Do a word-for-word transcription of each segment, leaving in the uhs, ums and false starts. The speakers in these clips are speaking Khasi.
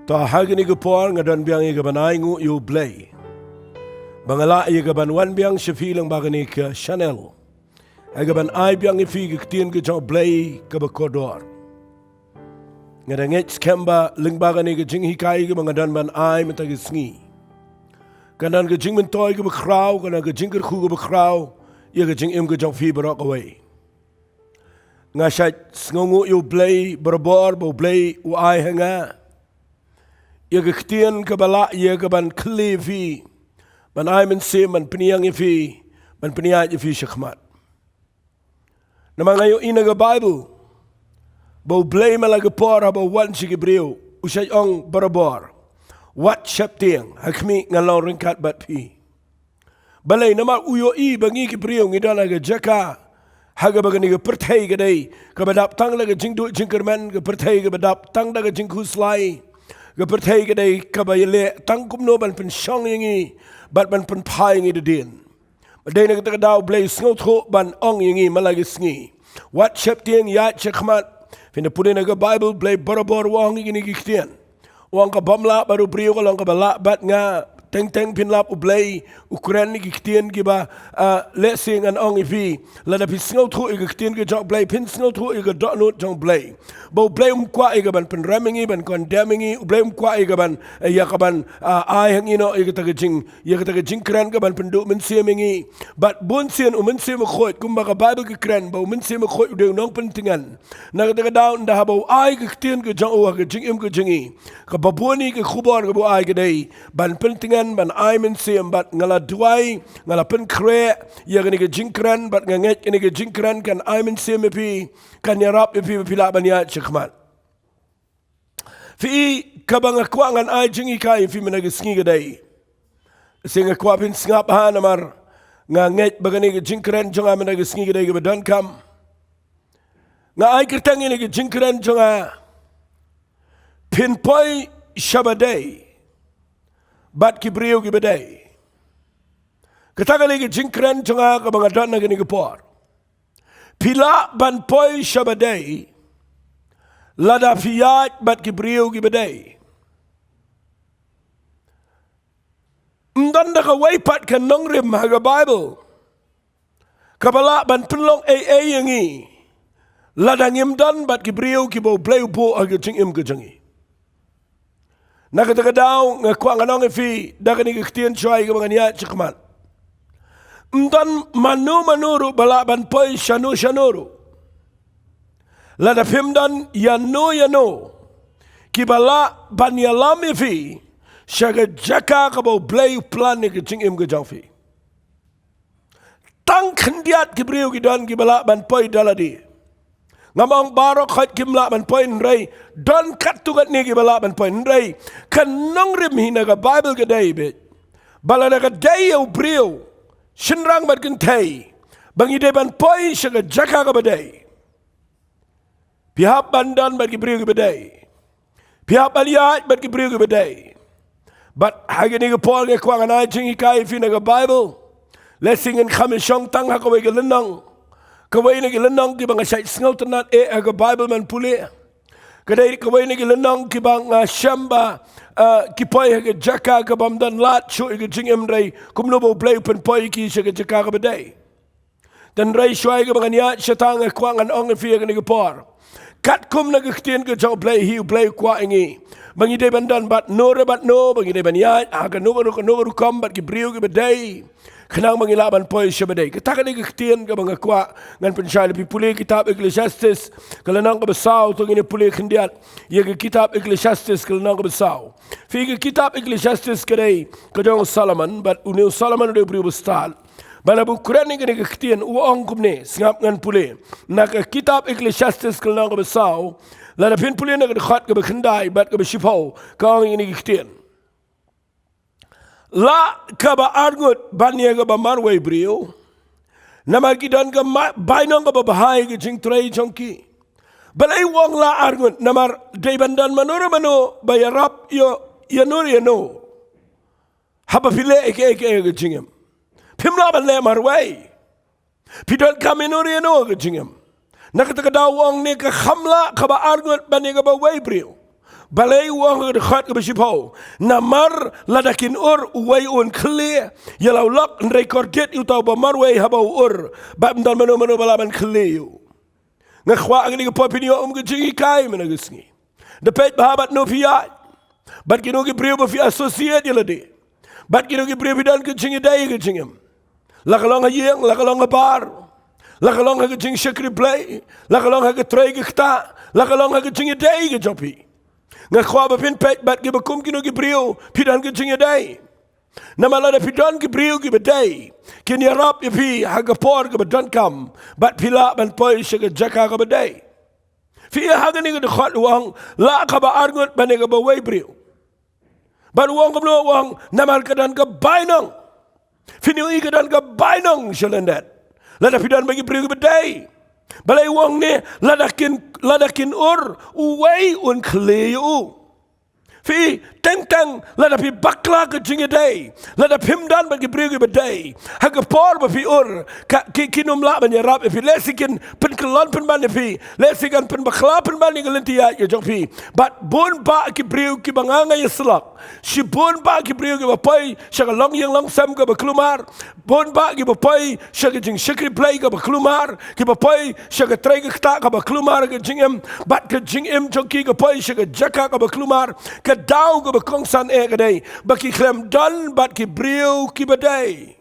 To ha kane ka por nga don biang ïa ka ban ai nguh ïa U Blei ba nga lah ïa ka ban wan biang sha phi lyngba kane ka channel, ïa ka ban ai biang ïa phi ka ktien ka jong U Blei kaba kordor. Nga da ngeit skhem ba lyngba kane ka jinghikai kaba nga don ban ai mynta ka sngi, kan don ka jingmyntoi kaba khraw, kan don ka jingkyrkhu kaba khraw ïa ka jingim ka jong phi baroh kawei. Nga shait sngewnguh ïa U Blei barabor ba U Blei u ai ha nga ïa ka ktien kaba lah ïa ka ban kylli ïa phi, ban ai mynsiem, ban pynïeng ïa phi, ban pynïaid ïa phi shakhmat. Namar nga ïohi na ka Baibl ba U Blei man la ka por haba u wan sha ki briew u shait ong barabor, wat sheptieng, ha khmih ngan long ryngkat bad phi. Balei? Namar u ïohi ba ngi ki briew ngi don ha ka jaka ha kaba kane ka pyrthei ka dei kaba dap tang da ka jingduh jingkyrmen, ka pyrthei kaba dap tang da ka jingkhuslai, ka pyrthei ka dei kaba ïaleh tang kumno ban pynshong ïa ngi bad ban pynphai ïa ngi da dien. Ba dei na kata ka daw U Blei u sngewthuh ban ong ïa ngi man la ka sngi, wat sheptieng, ïaid shakhmat. Phin da pule na ka Baibl, U Blei barabor u ong ïa kine ki ktien. U ong, ka bym lah bad u briew ka long kaba lah bad nga. Teng teng phin lap U Blei u kren ïa ki ktien kiba, ah, lehse ngan ong ïa phi, lada phi sngewthuh ïa ka ktien ka jong U Blei phin sngewthuh ïa ka dohnud jong U Blei. Ba U Blei um kwah ïa ka ban pynrem ïa ngi, ban condemn ïa ngi. U Blei um kwah ïa ka ban, eh, ïa ka ban, ah, ai ha ngi noh ïa kata ka jing, ïa kata ka jingkren ka ban pynduh mynsiem ïa ngi. Bad bunsien u Mynsiem Bakhuid, kumba ka Baibl ka kren ba u Mynsiem Bakhuid u dei u nongpyntngen. Na kata ka daw ynda haba u ai ka ktien ka jong u ha ka jingim ka jong ngi, kaba bun ïa ka khubor kaba u ai ka dei ban pyntngen, ban ai mynsiem. Bad nga la duwai, nga la pynkhreh ïa kane ka jingkren, bad nga ngeit kane ka jingkren kan ai mynsiem ïa phi, kan ïarap ïa phi ba phi lah ban ïaid shakhmat. Phi i kaba nga kwah ngan ai jinghikai ïa phi mynta ka sngi ka dei, lehse nga kwah phin sngap ha, namar nga ngeit ba kane ka jingkren jong nga mynta ka sngi ka dei kaba donkam. Nga ai kyrteng ïa kane ka jingkren jong nga, phin poi shaba dei bad ki briew kiba dei. Kata ka dei ka jingkren jong nga kaba nga don ha kane ka por. Phi lah ban poi shaba dei lada phi ïaid bad ki briew kiba dei. Ym don da kawei pat ka nongrim ha ka Baibl kaba lah ban pynlong ei ei ïa ngi lada ngim don bad ki briew kiba U Blei u buh ha ka jingim ka jong ngi. Na kata ka daw nga kwah ngan ong ïa phi da kane ka ktien shuwa ïa kaba ngan ïaid shakhmat. Ym don mano mano ruh ba lah ban poi shano shano ruh lada phim don ïano ïano kiba lah ban ïalam ïa phi sha ka jaka kaba U Blei u plan ïa ka jingim ka jong phi. Tang khyndiat ki briew ki don kiba lah ban poi da lade. Ngam ong baroh khoit kim lah ban poi, hynrei don katto katne kiba lah ban poi. Hynrei ka nongrim hi na ka Baibl ka dei beit ba lada ka dei ïa u briew, shynrang bad kynthei, ba ngi dei ban poi sha ka jaka kaba dei, phi hap ban don bad ki briew kiba dei. Phi hap ban ïaid bad ki briew kiba dei. Bad ha kane ka por nga kwah ngan ai jinghikai ïa phi na ka Baibl. Lehse ngin kham ïashong tang ha kawei ka lynnong, kawei na ki lynnong kiba nga shait sngewtynnat eh ha ka Baibl ban pule. Ka dei kawei na ki lynnong kiba nga shem ba, ah, ki poi ha ka jaka kaba ym don lad shuh ïa ka jingim, hynrei kumno ba U Blei u pynpoi ïa ki sha ka jaka kaba dei. Hynrei shuwa ïa kaba ngan ïaid shata nga kwah ngan ong ïa phi ha kane ka por, katkum na ka ktien ka jong U Blei hi, U Blei u kwah ïa ngi ba ngi dei ban don bad no re bad no, ba ngi dei ban ïaid ha kano kano kano ka rukom bad ki briew kiba dei, khnang ba ngi lah ban poi shaba dei. Kata ka dei ka ktien kaba nga kwah ngan pynshai ïa phi. Pule kitab Ecclesiastes ka lynnong kaba saw. To ngin ïa pule khyndiat ïa ka kitab Ecclesiastes ka lynnong kaba saw. Phi, ka kitab Ecclesiastes ka dei ka jong u Solomon, bad une u Solomon u dei u briew ba stad. Bad haba u kren ïa kane ka ktien u ong kumne, sngap ngan pule na ka kitab Ecclesiastes ka lynnong kaba saw, lada phin pule na ka dkhot kaba khyndai bad kaba shiphew, ka ong ïa kane ka ktien: Lah kaba arngut ban ïa kaba marwei briew, namar ki don ka ma-, bainong kaba bha ïa ka jingtrei jong ki. Balei u ong lah arngut? Namar dei ban don mano re mano ba ïarap ïa, ïano re ïano haba phi leh ïa kaei kaei ha ka jingim. Phim lah ban leh marwei. Phi donkam ïano re ïano ha ka jingim. Na kata ka daw u ong ne, ka kham lah kaba arngut ban ïa kaba wei briew. Balei u ong ha ka dkhot kaba shiphew, namar lada kin ur uwei un khlieh ïa la u lok, hynrei kordit ïa uta uba marwei haba u ur, bad ym don mano mano ba lah ban khlieh ïa u. Nga kwah ha kane ka por phin ïoh um ka jinghikai mynta ka sngi. Da peit bha bad no phi ïaid, bad kino ki briew ba phi associate ïa lade, bad kino ki briew phi don ka jingïadei ka jingim. La ka long ha ïing, la ka long ha bar, la ka long ha ka jingshakri Blei, la ka long ha ka trei ka ktah, la ka long ha ka jingïadei ka jong phi. Nga kwah ba phin peit bad kiba kum kino ki briew phi don ka jingïadei. Namar lada phi don ki briew kiba dei, kin ïarap ïa phi ha ka por kaba donkam, bad phi lah ban poi sha ka jaka kaba dei. Phi ïa ha kane ka dkhot u ong, la kaba arngut ban ïa kaba wei briew. Bad u ong kumno u ong, namar ka don ka bainong. Phin ïohi ka don ka bainong sha lyndet. Lada phi don bad ki briew kiba dei. Balei u ong ne, lada kin, lada kin ur uwei un khlieh ïa u. Phi, teng teng lada phi bakla ka jingïadei, lada phim don bad ki briew kiba dei, ha ka por ba phi ur, ka, ki, kin ym lah ban ïarap ïa phi, lehse kin pynkyllon pynban ïa phi, lehse kan pynbakla pynban ïa ka lynti ïaid ka jong phi. Bad bun bah ki briew kiba nga nga ïasyllok, shibun bah ki briew kiba poi sha ka longïing longsem kaba kulmar, bun bah kiba poi sha ka jingshakri Blei kaba kulmar, kiba poi sha ka trei ka ktah kaba kulmar ka jingim, bad ka jingim jong ki ka poi sha ka jaka kaba kulmar. Ka daw kaba kongsan eh ka dei ba ki khlem don bad ki briew kiba dei.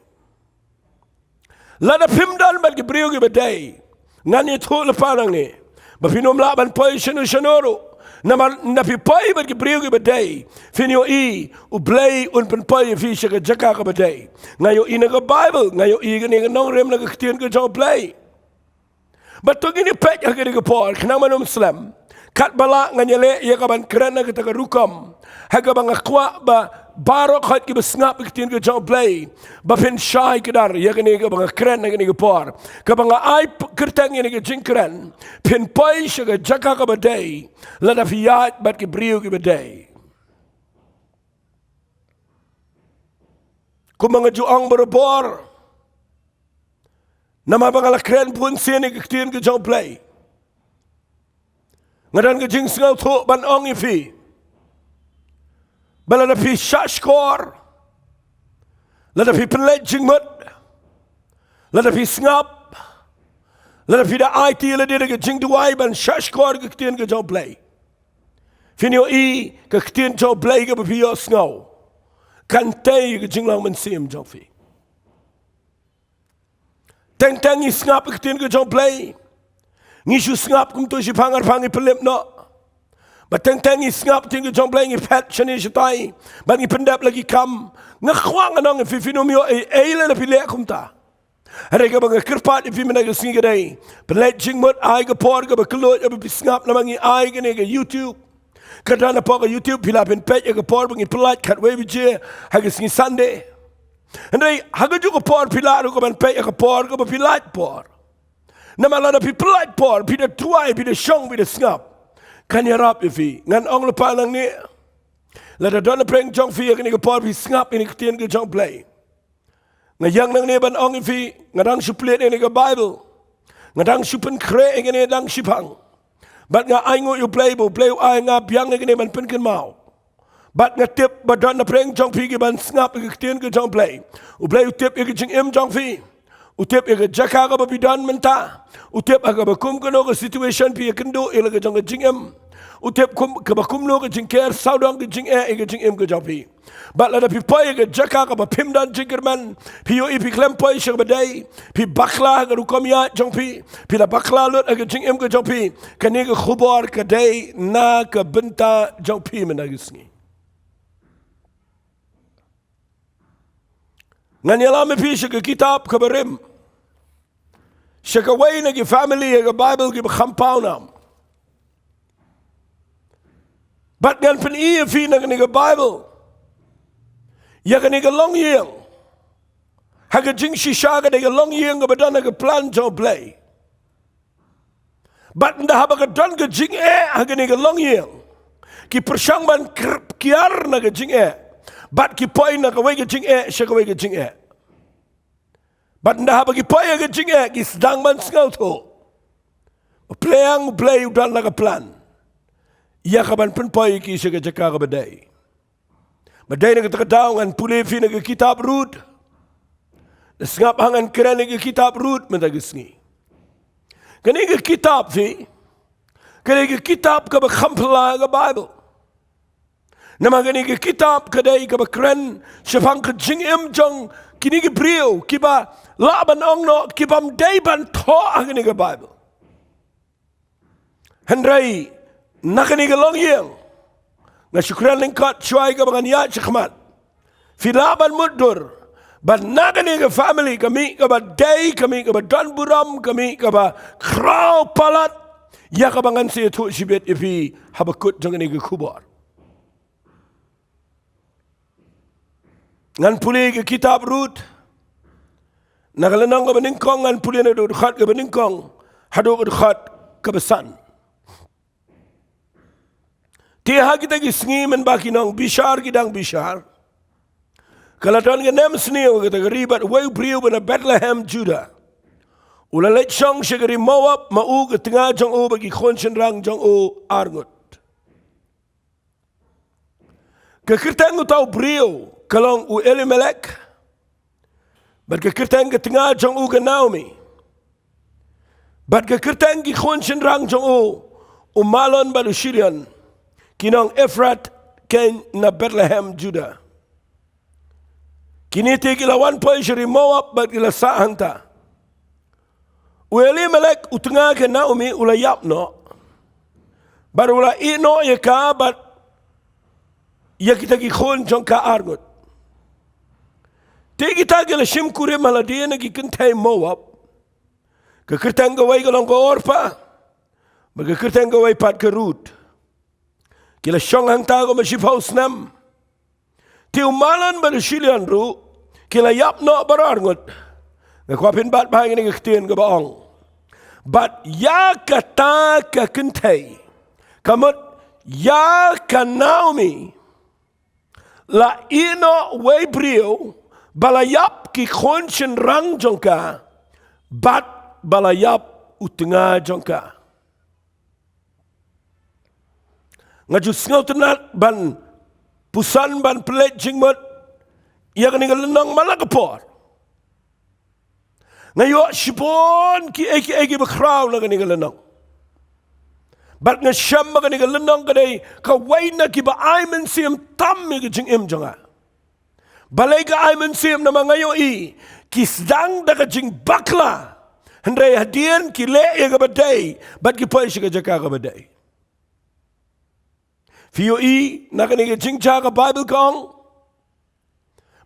Lada phim don bad ki briew kiba dei, ngan ïathuh lypa nangne ba phin ym lah ban poi shano shano ruh. Namar lada phi poi bad ki briew kiba dei, phin ïohi U Blei un pynpoi ïa phi sha ka jaka kaba dei. Nga ïohi na ka Baibl, nga ïohi kane ka nongrim na ka ktien ka jong U Blei. Bad to ngin ïa peit ha kane ka por, khnang ban ym slem, katba lah ngan ïaleh ïa ka ban kren ha kata ka rukom, ha kaba nga kwah ba baroh khoit kiba sngap ïa ka ktien ka jong U Blei ba phin shai kdar ïa kane kaba nga kren ha kane ka por, kaba nga ai p-, kyrteng ïa kane ka jingkren, phin poi sha ka jaka kaba dei lada phi ïaid bad ki briew kiba dei. Kumba nga ju ong barabor, namar ba nga la kren bun sien ïa ka ktien ka jong U Blei, nga don ka jingsngewthuh ban ong ïa phi ba lada phi shahshkor, lada phi pynleit jingmut, lada phi sngap, lada phi da aiti ïa lade da ka jingduwai ban shahshkor ïa ka ktien ka jong U Blei, phin ïohi ka ktien jong U Blei kaba phi ïohsngew kan tei ïa ka jinglong mynsiem jong phi. Teng teng ngi sngap ïa ka ktien ka jong U Blei, ngi shu sngap kumto shiphang arphang, ngi pynlip noh. Bad teng teng ngi sngap ïa ka ktien ka jong U Blei, ngi phet shane shatai bad ngi pyndep la ki kam. Nga kwah ngan ong ïa phi, phin ym ïoh ei ei lada phi leh kumta. Hynrei kaba nga kyrpad ïa phi mynta ka sngi ka dei, pynleit jingmut, ai ka por kaba kylluid ïa ba phi sngap, namar ngi ai kane ka YouTube. Ka don hapoh ka YouTube, phi lah phin peit ïa ka por ba ngi pynlait, khatwei baje ha ka sngi Sunday. Hynrei ha kajuh ka por phi lah ruh ka ban peit ïa ka por kaba phi lait por. Namar lada phi pynlait por, phi da duwai, phi da shong, phi da sngap, kan ïarap ïa phi. Ngan ong lypa nangne, lada don napdeng jong phi ha kane ka por phi sngap ïa kane ka ktien ka jong U Blei, nga ïeng nangne ban ong ïa phi, nga dang shu plie ïa kane ka Baibl, nga dang shu pynkhreh ïa kane dang shiphang. Bad nga ainguh ïa U Blei ba U Blei u ai nga biang ïa kane ban pynkynmaw. Bad nga tip ba don napdeng jong phi ki ban sngap ïa ka ktien ka jong U Blei. U Blei u tip ïa ka jingim jong phi. U tip ïa ka jaka kaba phi don mynta. U tip ha kaba kum kano ka situation phi ïakynduh ïa la ka jong ka jingim. U tip kum, kaba kumno ka jingker sawdong ka jingeh ïa ka jingim ka jong phi. Bad lada phi poi ha ka jaka kaba phim don jingkyrmen, phi ïohi phi khlem poi sha kaba dei, phi bakla ha ka rukom ïaid jong phi, phi la bakla lut ha ka jingim ka jong phi, kane ka khubor ka dei na ka bynta jong phi mynta ka sngi. Ngan ïalam ïa phi sha ka kitab kaba rim, sha kawei na ki family ha ka Baibl kiba kham pawnam. Bad ngan pyni ïa phi na kane ka Baibl ïa kane ka longïing. Ha ka jingshisha ka dei ka longïing kaba don ha ka plan jong U Blei. Bad ynda haba ka don ka jingeh ha kane ka longïing, ki pyrshang ban kyr-, kiar na ka jingeh, bad ki poi na kawei ka jingeh sha kawei ka jingeh. Bad ynda haba ki poi ha ka jingeh, ki sdang ban sngewthuh ba pliang U Blei u don la ka plan. ïa ka ban pynpoi ïa ki sha ka jaka kaba dei. Ba dei na kata ka daw ngan pule ïa phi na ka kitab Ruth. Sngap ha ngan kren na ka kitab Ruth mynta ka sngi. Kane ka kitab phi, kane ka kitab kaba kham phylla ha ka Baibl. Namar kane ka kitab ka dei kaba kren shaphang ka jingim jong kine ki briew kiba lah ban ong noh ki bym dei ban thoh ha kane ka Baibl. Hynrei na kane ka longïing nga shu kren lyngkot shuwa ïa kaba ngan ïaid shakhmat. Phi lah ban mutdur ba na kane ka family ka mih kaba dei, ka mih kaba don burom, ka mih kaba khraw palat ïa kaba ngan sa ïathuh shibit ïa phi ha bakut jong kane ka khubor. Ngan pule ka kitab Ruth. Na ka lynnong kaba nyngkong ngan pule naduh dkhot kaba nyngkong haduh dkhot kaba san. Te ha kita ki sngi mynba ki nongbishar ki dang bishar, ka la don ka nemsniew ha kata ka ri bad uwei u briew ba na Bethlehem Judah u la leit shong sha ka ri Moab, ma u, ka tnga jong u bad ki khun shynrang jong u arngut. Ka kyrteng uta u briew ka long u Elimelek, bad ka kyrteng ka tnga jong u ka Naomi, bad ka kyrteng ki khun shynrang jong u, u Mahlon bad u Chilion, ki nong Ephrath, keiñ na Bethlehem Judah. Kine te ki la wan poi sha ri Moab bad ki la sah hangta. U Elimelek u tnga ka Naomi u la ïap noh bad u la ïeh noh ïa ka bad ïa kita ki khun jong ka arngut. Te kita ki la shim kurim ha lade na ki kynthei Moab. Ka kyrteng kawei ka long ka Orpah, bad ka kyrteng kawei pat ka Ruth. Ki la shong hangta kumba shiphew snem. Te u Mahlon bad u Chilion ruh ki la ïap noh baroh arngut. Nga kwah phin bat bha ïa kane ka ktien kaba ong, bad ïa kata ka kynthei, ka mut ïa ka Naomi, la ïeh noh uwei u briew ba la ïap ki khun shynrang jong ka bad ba la ïap u tnga jong ka. Nga ju sngewtynnat ban puson ban pynleit jingmut ïa kane ka lynnong man la ka por. Nga ïoh shibun kiei kiei kiba khraw na kane ka lynnong. Bad nga shem ba kane ka lynnong ka dei kawei na kiba ai mynsiem tam ïa ka jingim jong nga. Balei ka ai mynsiem? Namar nga ïohi ki sdang da ka jingbakla, hynrei hadien ki leh ïa kaba dei bad ki poi sha ka jaka kaba dei. Phi ïohi na kane ka jingjia ka Baibl ka ong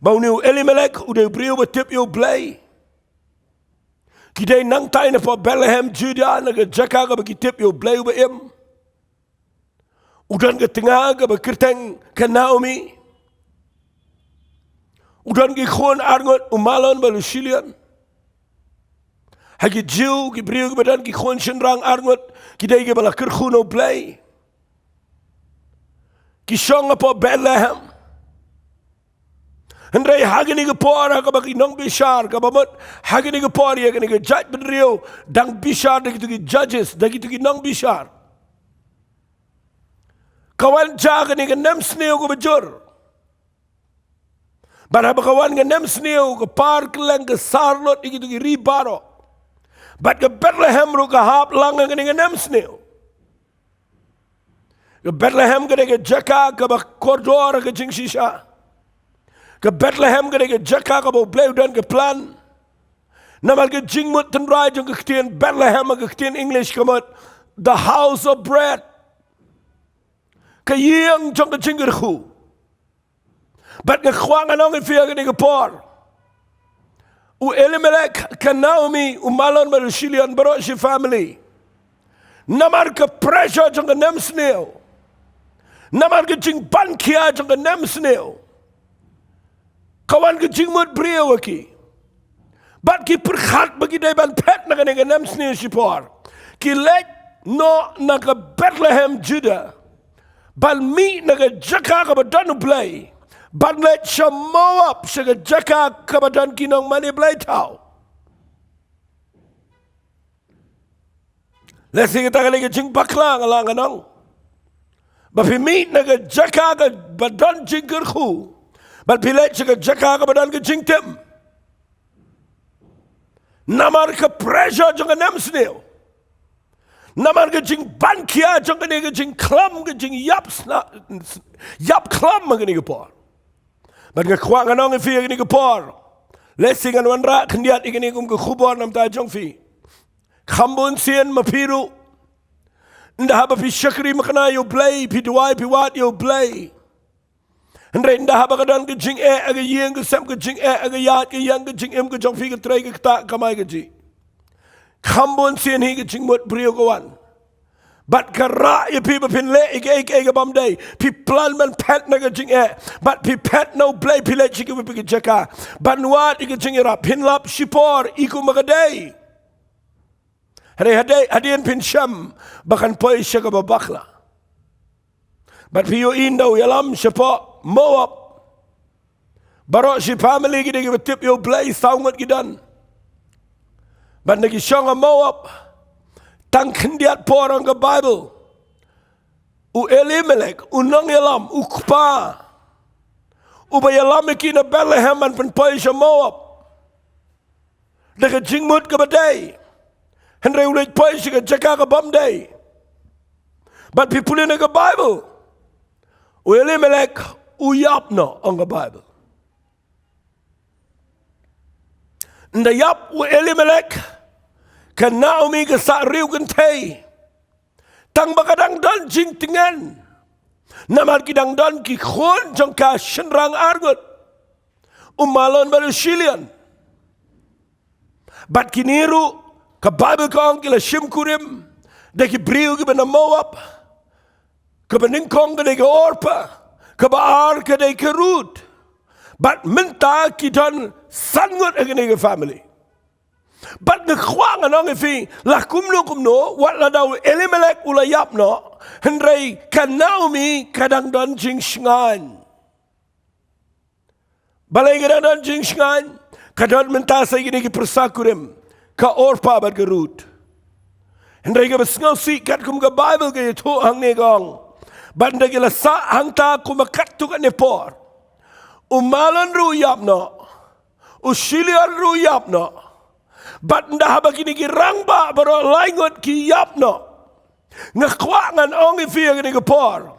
ba une u Elimelek u dei u briew ba tip ïa U Blei. Ki dei nangtai na pdeng Bethlehem Judah, na ka jaka kaba ki tip ïa U Blei uba im. U don ka tnga kaba kyrteng ka Naomi. U don ki khun arngut, u Mahlon bad u Chilion. Ha ki Jiw, ki briew kiba don ki khun shynrang arngut ki dei kiba la kyrkhu na U Blei. Ki shong hapoh Bethlehem. Hynrei ha kine ki por, ha kaba ki nongbishar, kaba mut ha kine ki por ïa kine ki jaitbynriew dang bishar da kito ki judges, da kito ki nongbishar, ka wan jia kane ka nemsniew kaba jur. Bad haba ka wan ka nemsniew, ka par kylleng, ka sar lut ïa kito ki ri baroh. Bad ka Bethlehem ruh ka hap lang ha kane ka nemsniew. Ka Bethlehem ka dei ka jaka kaba kordor ka jingshisha. Ka Bethlehem ka dei ka jaka kaba U Blei u don ka plan. Namar ka jingmut tynrai jong ka ktien Bethlehem ha ka ktien English ka mut the house of bread. Ka ïing jong ka jingkyrkhu. Bad nga kwah ngan ong ïa phi ha kane ka por, u Elimelek, ka Naomi, u Mahlon bad u Chilion, baroh shi family, namar ka pressure jong ka nemsniew, namar ka jingbankhia jong ka nemsniew, ka wan ka jingmut briew ha ki. Bad ki pyrkhat ba ki dei ban phet na kane ka nemsniew shipor. Ki leit noh na ka Bethlehem Judah ban mih na ka jaka kaba don U Blei, ban leit sha Moab, sha ka jaka kaba don ki nongmane blei thaw. Lehse kata ka dei ka jingbakla, nga lah ngan ong. Ba phi mih na ka jaka kaba don jingkyrkhu, bad phi leit sha ka jaka kaba don ka jingtim. Namar ka pressure jong ka nemsniew. Namar ka jingbankhia jong kane ka jingkhlem, ka jingïap sna-, ïap khlem ha kane ka por. Bad nga kwah ngan ong ïa phi ha kane ka por. Lehse ngan wanrah khyndiat ïa kane kum ka khubor na ka bynta jong phi. Kham bun sien ma phi ruh, ynda haba phi shakri makna ïa U Blei, phi duwai, phi wad ïa U Blei. Hynrei ynda haba ka don ka jingeh ha ka ïing, ka sem ka jingeh ha ka ïaid, ka ïeng, ka jingim ka jong phi, ka trei ka ktah, ka kamai kajih, kham bun sien hi ka jingmut briew ka wan. Bad ka rah ïa phi ba phin leh ïa kaei kaei ka bym dei. Phi plan ban phet na ka jingeh, bad phi phet na U Blei, phi leit sha kiwei pat ki jaka ban wad ïa ka jingïarap. Phin lap shipor, i kumba ka dei. Hynrei hadien, hadien phin shem ba kan poi sha kaba bakla. Bad phi ïohi ynda u ïalam shapoh Moab, baroh shi family ki dei kiba tip ïa U Blei, saw ngut ki don. Bad ynda ki shong ha Moab, tang khyndiat por, ong ka Baibl, u Elimelek, u nongïalam, u kpa, uba ïalam ïa ki na Bethlehem ban pynpoi sha Moab da ka jingmut kaba dei, hynrei u leit poi sha ka jaka ka bym dei. Bad phi pule na ka Baibl, u Elimelek u ïap noh, ong ka Baibl. Ynda ïap u Elimelek, ka Naomi ka sah riewkynthei. Tang ba ka dang don jingtngen, namar ki dang don ki khun jong ka shynrang arngut, u Mahlon bad u Shilion. Bad kine ruh, ka Baibl ka ong, ki la shim kurim da ki briew kiba na Moab, kaba nyngkong ka dei ka Orpah, kaba ar ka dei ka Ruth. Bad mynta ki don san ngut ha kane ka family. Bad nga kwah ngan ong ïa phi, la kumno kumno, wat lada u Elimelek u la ïap noh, hynrei ka Naomi ka dang don jingshngaiñ. Balei ka dang don jingshngaiñ? Ka don mynta sa ïa kine ki pyrsa kurim, ka Orpah bad ka Ruth. Hynrei kaba sngewsih, katkum ka Baibl ka ïathuh hangne, ka ong, bad ynda ki la sah hangta kumba katto katne por, u Mahlon ruh u ïap noh, u Shilion ruh u ïap noh. Bad ynda haba kine ki rangbah baroh laingut ki ïap noh, nga kwah ngan ong ïa phi ha kane ka por,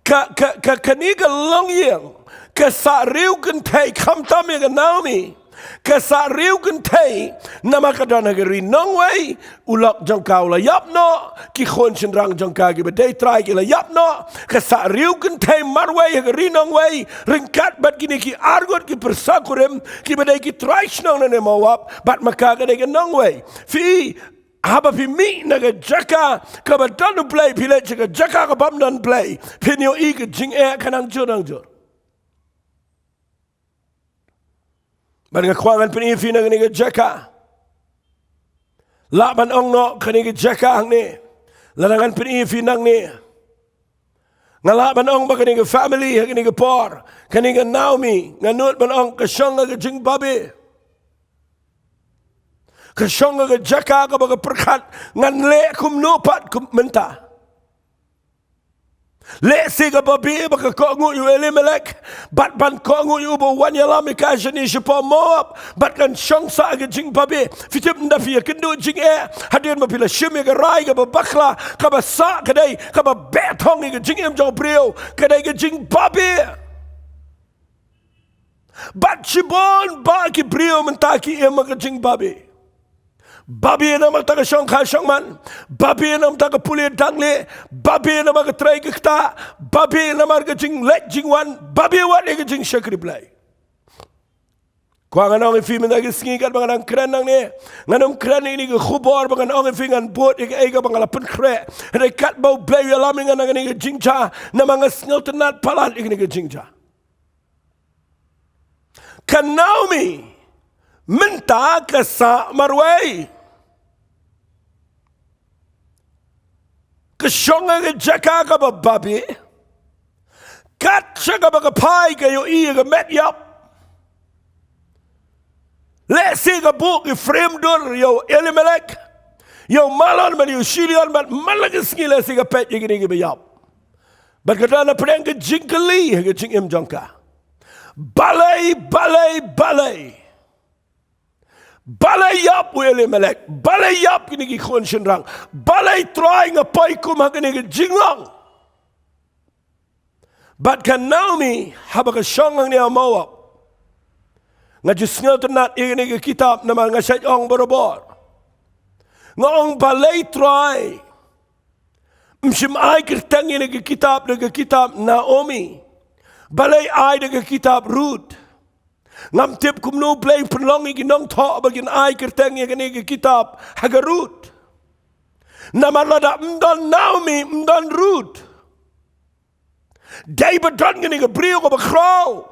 ka, ka, ka, kane ka longïing ka sah riewkynthei, khamtam ïa ka Naomi, ka sah riewkynthei, namar ka don ha ka ri nongwei, u lok jong ka u la ïap noh, ki khun shynrang jong ka kiba dei trai ki la ïap noh, ka sah riewkynthei marwei ha ka ri nongwei, ryngkat bad kine ki arngut ki pyrsa kurim, kiba dei ki trai shnong na ne Moab, bad ma ka ka dei ka nongwei. Phi, haba phi mih na ka jaka kaba don U Blei, phi leit sha ka jaka ka bym don Blei, phin ïohi ka jingeh ka nang jur nang jur. Bad nga kwah ngan pyni ïa phi na kane ka jaka. Lah ban ong noh kane ka jaka hangne. Lada ngan pyni ïa phi nangne, nga lah ban ong ba kane ka family ha kane ka por, kane ka Naomi, nga nud ban ong ka shong ha ka jingbabe. Ka shong ha ka jaka kaba ka pyrkhat, ngan leh kumno pat kum mynta. Lehse ka babe ba ka kohnguh ïa u Elimelek, bad ban kohnguh ïa uba wan ïalam ïa ka shane shapoh Moab, bad kan shong sah ha ka jingbabe. Phi tip, ynda phi ïakynduh jingeh, hadien ba phi la shim ïa ka rai kaba bakla, kaba sah, ka dei kaba beh thong ïa ka jingim jong u briew, ka dei ka jingbabe. Bad shibun bah ki briew mynta ki im ha ka jingbabe. Babe namar ka shongkha shongman, babe namar ka pule dang leh, babe namar ka trei ka ktah, babe namar ka jingleit jingwan, babe wat ïa ka jingshakri Blei. Kwah ngan ong ïa phi mynta ka sngi, katba ngan nang kren nangne, ngan ym kren ïa kane ka khubor ba ngan ong ïa phi ngan bud ïa kaei kaba nga la pynkhreh. Hynrei katba U Blei u ïalam ïa nga na kane ka jingjia, namar nga sngewtynnat palat ïa kane ka jingjia. Ka Naomi mynta ka sah marwei. Ka shong ha ka jaka kaba babe. Kat sha kaba ka phai ka ïohi ïa ka met ïap. Lehse ka buh ki frame dur ïa u Elimelek, ïa u Mahlon bad ïa u Shilion, bad man la ka sngi lehse ka peit ïa kine kiba ïap. Bad ka don hapdeng ka jingkylli ha ka jingim jong ka. Balei, balei, balei. Balei ïap u Elimelek, balei ïap kine ki khun shynrang, balei Trai nga poi kum ha kane ka jinglong. Bad ka Naomi, haba ka shong hangne ha Moab, nga ju sngewtynnat ïa kane ka kitab namar nga shait ong barabor. Nga ong balei Trai, ym shym ai kyrteng ïa kane ka kitab da ka kitab Naomi. Balei ai da ka kitab Ruth. Ngam tip kumno Blei u pynlong ïa ki nongthoh ba kin ai kyrteng ïa kane ka kitab ha ka Ruth. Namar lada ym don Naomi, ym don Ruth. Dei ba don kane ka briew kaba khraw,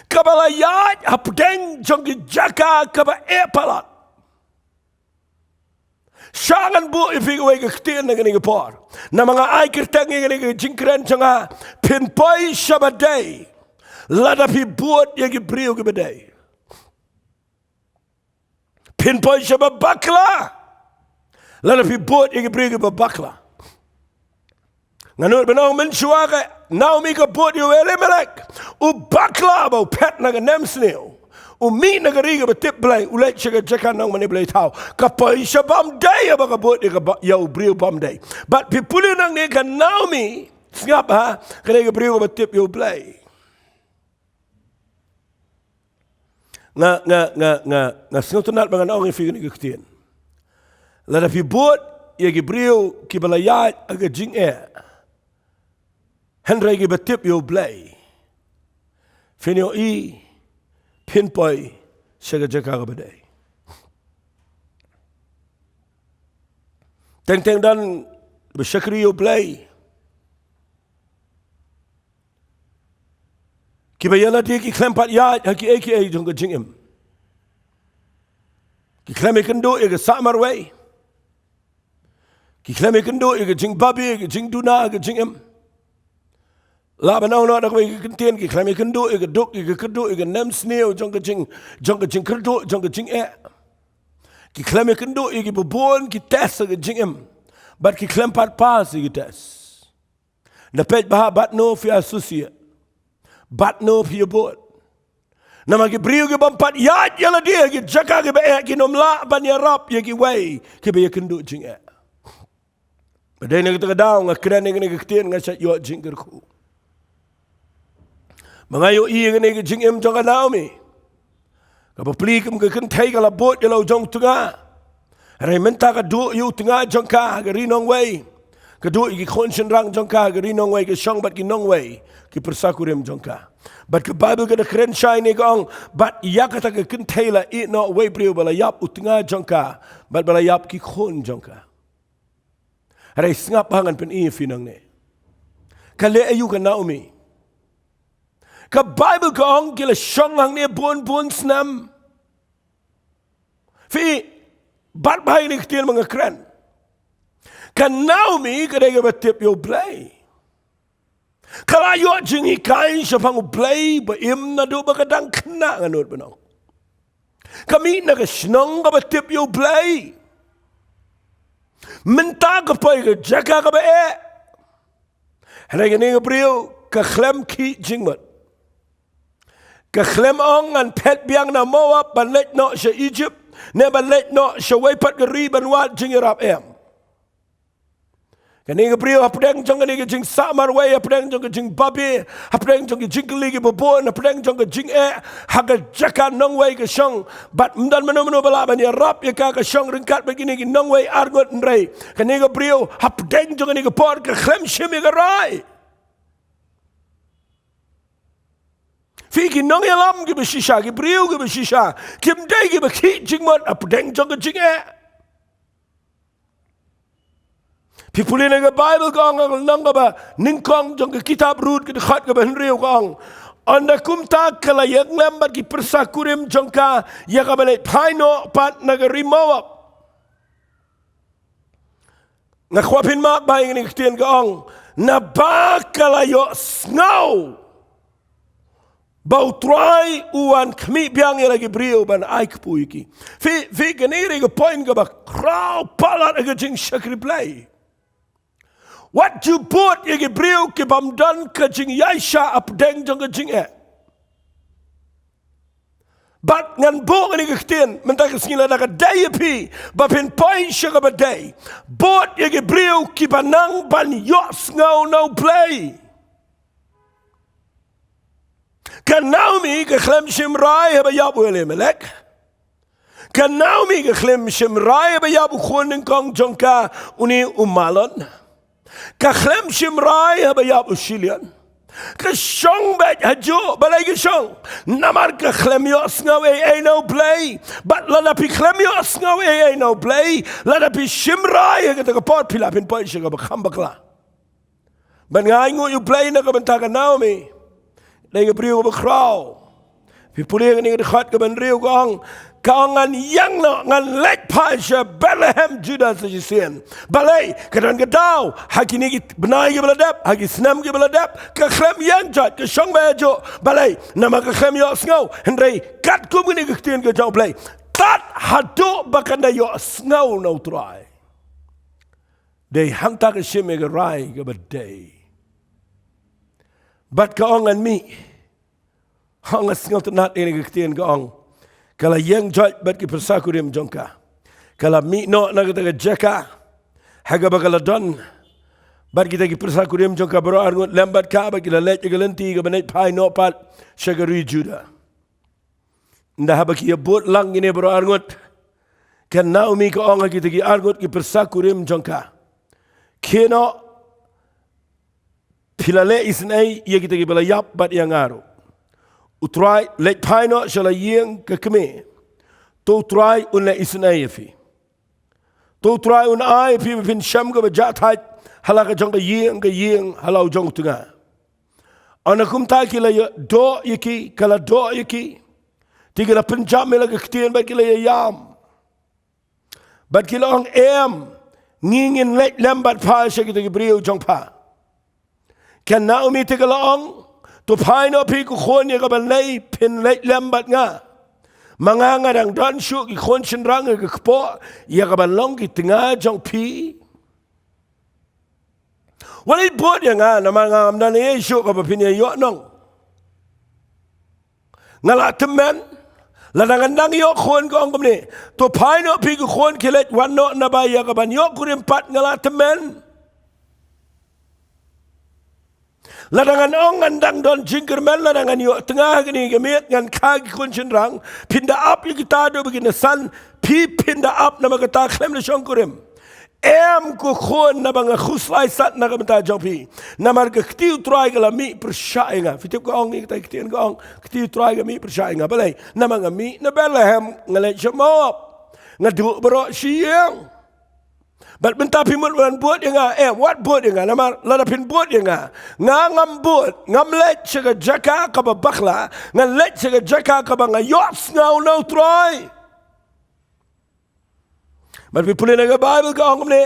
kaba la ïaid hapdeng jong ka jaka kaba eh palat. Sha ngan buh ïa phi kawei ka ktien na kane ka por. Namar nga ai kyrteng ïa kane ka jingkren jong nga, phin poi shaba dei lada phi bud ïa ki briew kiba dei. Phin poi shaba bakla lada phi bud ïa ki briew kiba bakla. Nga nud ban ong mynshuwa ka Naomi ka bud ïa u Elimelek, u bakla ba u phet na ka nemsniew, u mih na ka ri kaba tip Blei, u leit sha ka jaka nongmane blei thaw. Ka poi sha bym dei haba ka bud ïa ka ba, ïa u briew bym dei. Bad phi pule nangne ka Naomi, sngap ha, kane ka briew kaba tip ïa u Blei. Nga, nga, nga, nga, nga sngewtynnat ba ngan ong ïa phi kane ka ktien. Lada phi bud ïa ki briew kiba la ïaid ha ka jingeh, hynrei kiba tip ïa u Blei, phin ïohi phin poi sha ka jaka kaba dei. Teng teng don ba shakri ïa u Blei. Kiba ïa lade ki khlem pat ïaid ha kiei kiei jong ka jingim. Ki khlem ïakynduh ïa ka sah marwei. Ki khlem ïakynduh ïa ka jingbabe, ïa ka jingduna, ïa ka jingim. Lah ban ong noh da kawei ka ktien, ki khlem ïakynduh ïa ka duk, ïa ka kyrduh, ïa ka nemsniew jong ka jing, jong ka jingkyrduh, jong ka jingeh. Ki khlem ïakynduh ïa kiba bun ki test ha ka jingim. Bad ki khlem pat pass ïa ki test. Na peit bha, bad no phi associate, bad no phi ïabud. Namar ki briew ki bym pat ïaid ïa lade ha ki jaka kiba eh kin ym lah ban ïarap ïa kiwei kiba ïakynduh jingeh. Ba dei na kata ka daw nga kren ïa kane ka ktien nga shait ïoh jingkyrkhu. Ba nga ïohi ïa kane ka jingim jong ka Naomi. Kaba plie kum ka kynthei ka la bud ïa la u jong u tnga. Hynrei mynta ka duh ïa u tnga jong ka ha ka ri nongwei. Ka duh ïa ki khun shynrang jong ka ha ka ri nongwei, ka shong bad ki nongwei, ki pyrsa kurim jong ka. Bad ka Baibl ka da kren shai ne ka ong, bad ïa kata ka kynthei la ïeh noh uwei u briew ba la ïap u tnga jong ka, bad ba la ïap ki khun jong ka. Hynrei sngap ha ngan pyni ïa phi nangne. Ka leh aïu ka Naomi? Ka Baibl ka ong ki la shong hangne bun bun snem. Phi, bad bha ïa kane ka ktien ba nga kren. Ka Naomi ka dei kaba tip ïa u Blei. Ka la ïoh jinghikai shaphang u Blei ba im naduh ba ka dang khynnah, nga nud ban ong. Ka mih na ka shnong kaba tip ïa u Blei. Mynta ka poi ka jaka kaba eh. Hynrei kane ka briew ka khlem khih jingmut. Ka khlem ong ngan phet biang na Moab ban leit noh sha Egypt, ne ban leit noh sha wei pat ka ri ban wad jingïarap, em. Kane ka briew hapdeng jong kane ka jingsah marwei, hapdeng jong ka jingbabe, hapdeng jong ka jingkylli kiba bun, hapdeng jong ka jingeh, ha ka jaka nongwei ka shong. Bad ym don mano mano ba lah ban ïarap ïa ka, ka shong ryngkat bad kine ki nongwei arngut, hynrei kane ka briew hapdeng jong kane ka por ka khlem shim ïa ka rai. Phi, ki nongïalam kiba shisha, ki briew kiba shisha, kim dei kiba khih jingmut hapdeng jong ka jingeh. Phi pule na ka Baibl ka ong ha ka lynnong kaba nyngkong jong ka kitab Ruth, ka dkhot kaba hynriew, ka ong, ynda kumta ka la ïakhlem bad ki pyrsa kurim jong ka ïa kaba leit phai noh pat na ka ri Moab. Nga kwah phin map bha ïa kane ka ktien, ka ong, naba ka la ïohsngew ba u Trai u wan khmih biang ïa la ki briew ban ai kpu ïa ki. Phi, phi, kane ka dei ka point kaba khraw palat ha ka jingshakri Blei. Wat ju bud ïa ki briew ki bym don ka jingïaishah hapdeng jong ka jingeh. Bad ngan buh ïa kane ka ktien mynta ka sngi, lada ka dei ïa phi ba phin poi sha kaba dei, bud ïa ki briew kiba nang ban ïohsngew na U Blei. Ka Naomi ka khlem shim rai haba ïap u Elimelek. Ka Naomi ka khlem shim rai haba ïap u khun nyngkong jong ka, une u Mahlon. Ka khlem shim rai haba ïap u Chilion. Ka shong beit hajuh, balei ka shong? Namar ka khlem ïohsngew ei ei na U Blei. Bad lada phi khlem ïohsngew ei ei na U Blei, lada phi shim rai ha kata ka por, phi lah phin poi sha kaba kham bakla. Bad nga ai nguh ïa U Blei na ka bynta ka Naomi. Dei ka briew kaba khraw. Phi pule kane ka dkhot kaba hynriew ka ong, ka ong, ngan ïeng noh, ngan leit phai sha Bethlehem Judah sa shisien. Balei? Ka don ka daw ha kine ki bnai kiba la dep, ha ki snem kiba la dep, ka khlem ïeng joit, ka shong beit hajuh. Balei? Namar ka khlem ïohsngew. Hynrei katkum kane ka ktien ka jong U Blei, tad haduh ba kan da ïohsngew na U Trai. Dei hangta ka shim ïa ka rai kaba dei. Bad ka ong, ngan mih. Hangta sngewtynnad ïa kane ka ktien ka ong, ka la ïeng joit bad ki pyrsa kurim jong ka. Ka la mih noh na kata ka jaka ha kaba ka la don bad kita ki pyrsa kurim jong ka baroh arngut lem bad ka, bad ki la leit ïa ka lynti kaba leit phai noh pat sha ka ri Judah. Ynda haba ki ïa bud lang kine baroh arngut, ka Naomi ka ong ha kita ki arngut ki pyrsa kurim jong ka, khie noh, phi la leh isynei ïa kita kiba la ïap bad ïa nga ruh. U Trai, leit phai noh sha la ïing ka kmie. To U Trai un leh isynei ïa phi. To U Trai un ai ïa phi ba phin shem kaba jah thait ha la ka jong ka ïing ka ïing ha la u jong u tnga. Haba kumta ki la ïa doh ïa ki, ka la doh ïa ki. Te ki la pynjam ïa la ka ktien bad ki la ïa ïam. Bad ki la ong, em, ngi ngin leit lem bad pha sha kita ki briew jong pha. Ka Naomi te ka la ong, to phai noh phi ko khun ïa ka ban leit, phin leit lem bad nga. Ma nga nga dang don shuh ki khun shynrang ha ka kpoh ïa ka ban long ki tnga jong phi. Wat leit bud ïa nga, namar nga ngam don ei ei shuh kaba phin ïa ïoh nong. Nga la tymmen. Lada ngan dang ïoh khun, ka ong kumne, to phai noh phi ko khun, khie leit wan noh, naba ïa ka ban ïoh kurim pat nga la tymmen. Lada ngan ong ngan dang don jingkyrmen, lada ngan ïoh tnga ha kane ka miet, ngan kha ki khun shynrang, phin da ap ïa kita haduh ba kin da san, phi phin da ap namar kata khlem da shong kurim. Em ko khun, naba nga khuslai sat na ka bynta jong phi. Namar ka kti U Trai ka la mih pyrshah ïa nga. Phi tip ka ong ïa kata ka ktien, ka ong, kti U Trai ka mih pyrshah ïa nga. Balei? Namar nga mih na Bethlehem, nga leit sha Moab. Nga duh baroh shi ïing. Bad mynta phi mut wan bud ïa nga, em, wat bud ïa nga, namar lada phin bud ïa nga, nga ngam bud, ngam leit sha ka jaka kaba bakla, ngan leit sha ka jaka kaba nga ïohsngew na U Trai. Bad phi pule na ka Baibl ka ong kumne,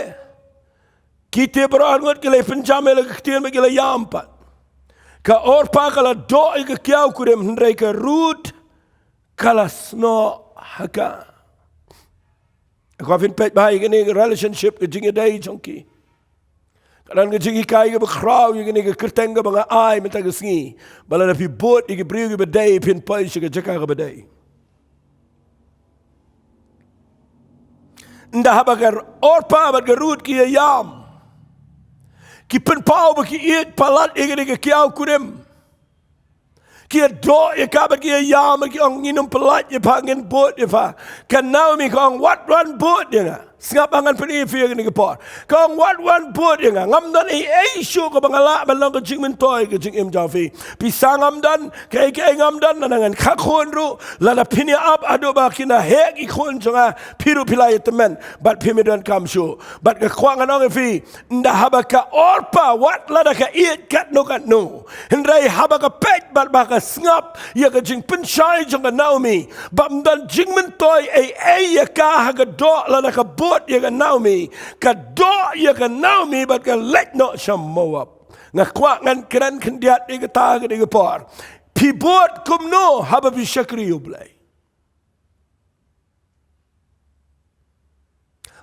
kita baroh arngut ki la pynjam ïa la ka ktien bad ki la ïam pat. Ka Orpah ka la doh ïa ka kiaw kurim, hynrei ka Ruth ka la snoh ha ka. Ko, phin peit bha ïa kane ka relationship, ka jingïadei jong ki. Ka don ka jinghikai kaba khraw ïa kane ka kyrteng kaba nga ai mynta ka sngi. Ba lada phi bud ïa ki briew kiba dei, phin poi sha ka jaka kaba dei. Ynda haba ka Orpah bad ka Ruth ki ïa ïam, ki pynpaw ba ki ïeit palat ïa kane ka kiaw kurim. Ki ïa doh ïa ka bad ki ïa ïam, ki ong, ngin ym pyllait ïa pha, ngin bud ïa pha. Ka Naomi ka ong, wat wan bud ïa nga. Sngap, ngan pyni ïa phi ïa kane ka por. Ka ong, wat wan bud ïa nga. Ngam don ei ei shuh kaba nga lah ban long ka jingmyntoi ka jingim jong phi. Pisa ngam don, kaei kaei ngam don, lada ngan kha khun ruh, lada phin ïa ap haduh ba kin da heh ki khun jong nga, phi ruh phi la ïa tymmen bad phim ïa donkam shuh. Bad nga kwah ngan ong ïa phi, ynda haba ka Orpah, wat lada ka ïeit katno katno, hynrei haba ka peit bad ba ka sngap ïa ka jingpynshai jong ka Naomi, ba ym don jingmyntoi ei ei ïa ka ha ka doh lada ka bud ïa ka Naomi, ka doh ïa ka Naomi bad ka leit noh sha Moab. Nga kwah ngan kren khyndiat ïa kata ha kane ka por. Phi bud kumno haba phi shakri U Blei?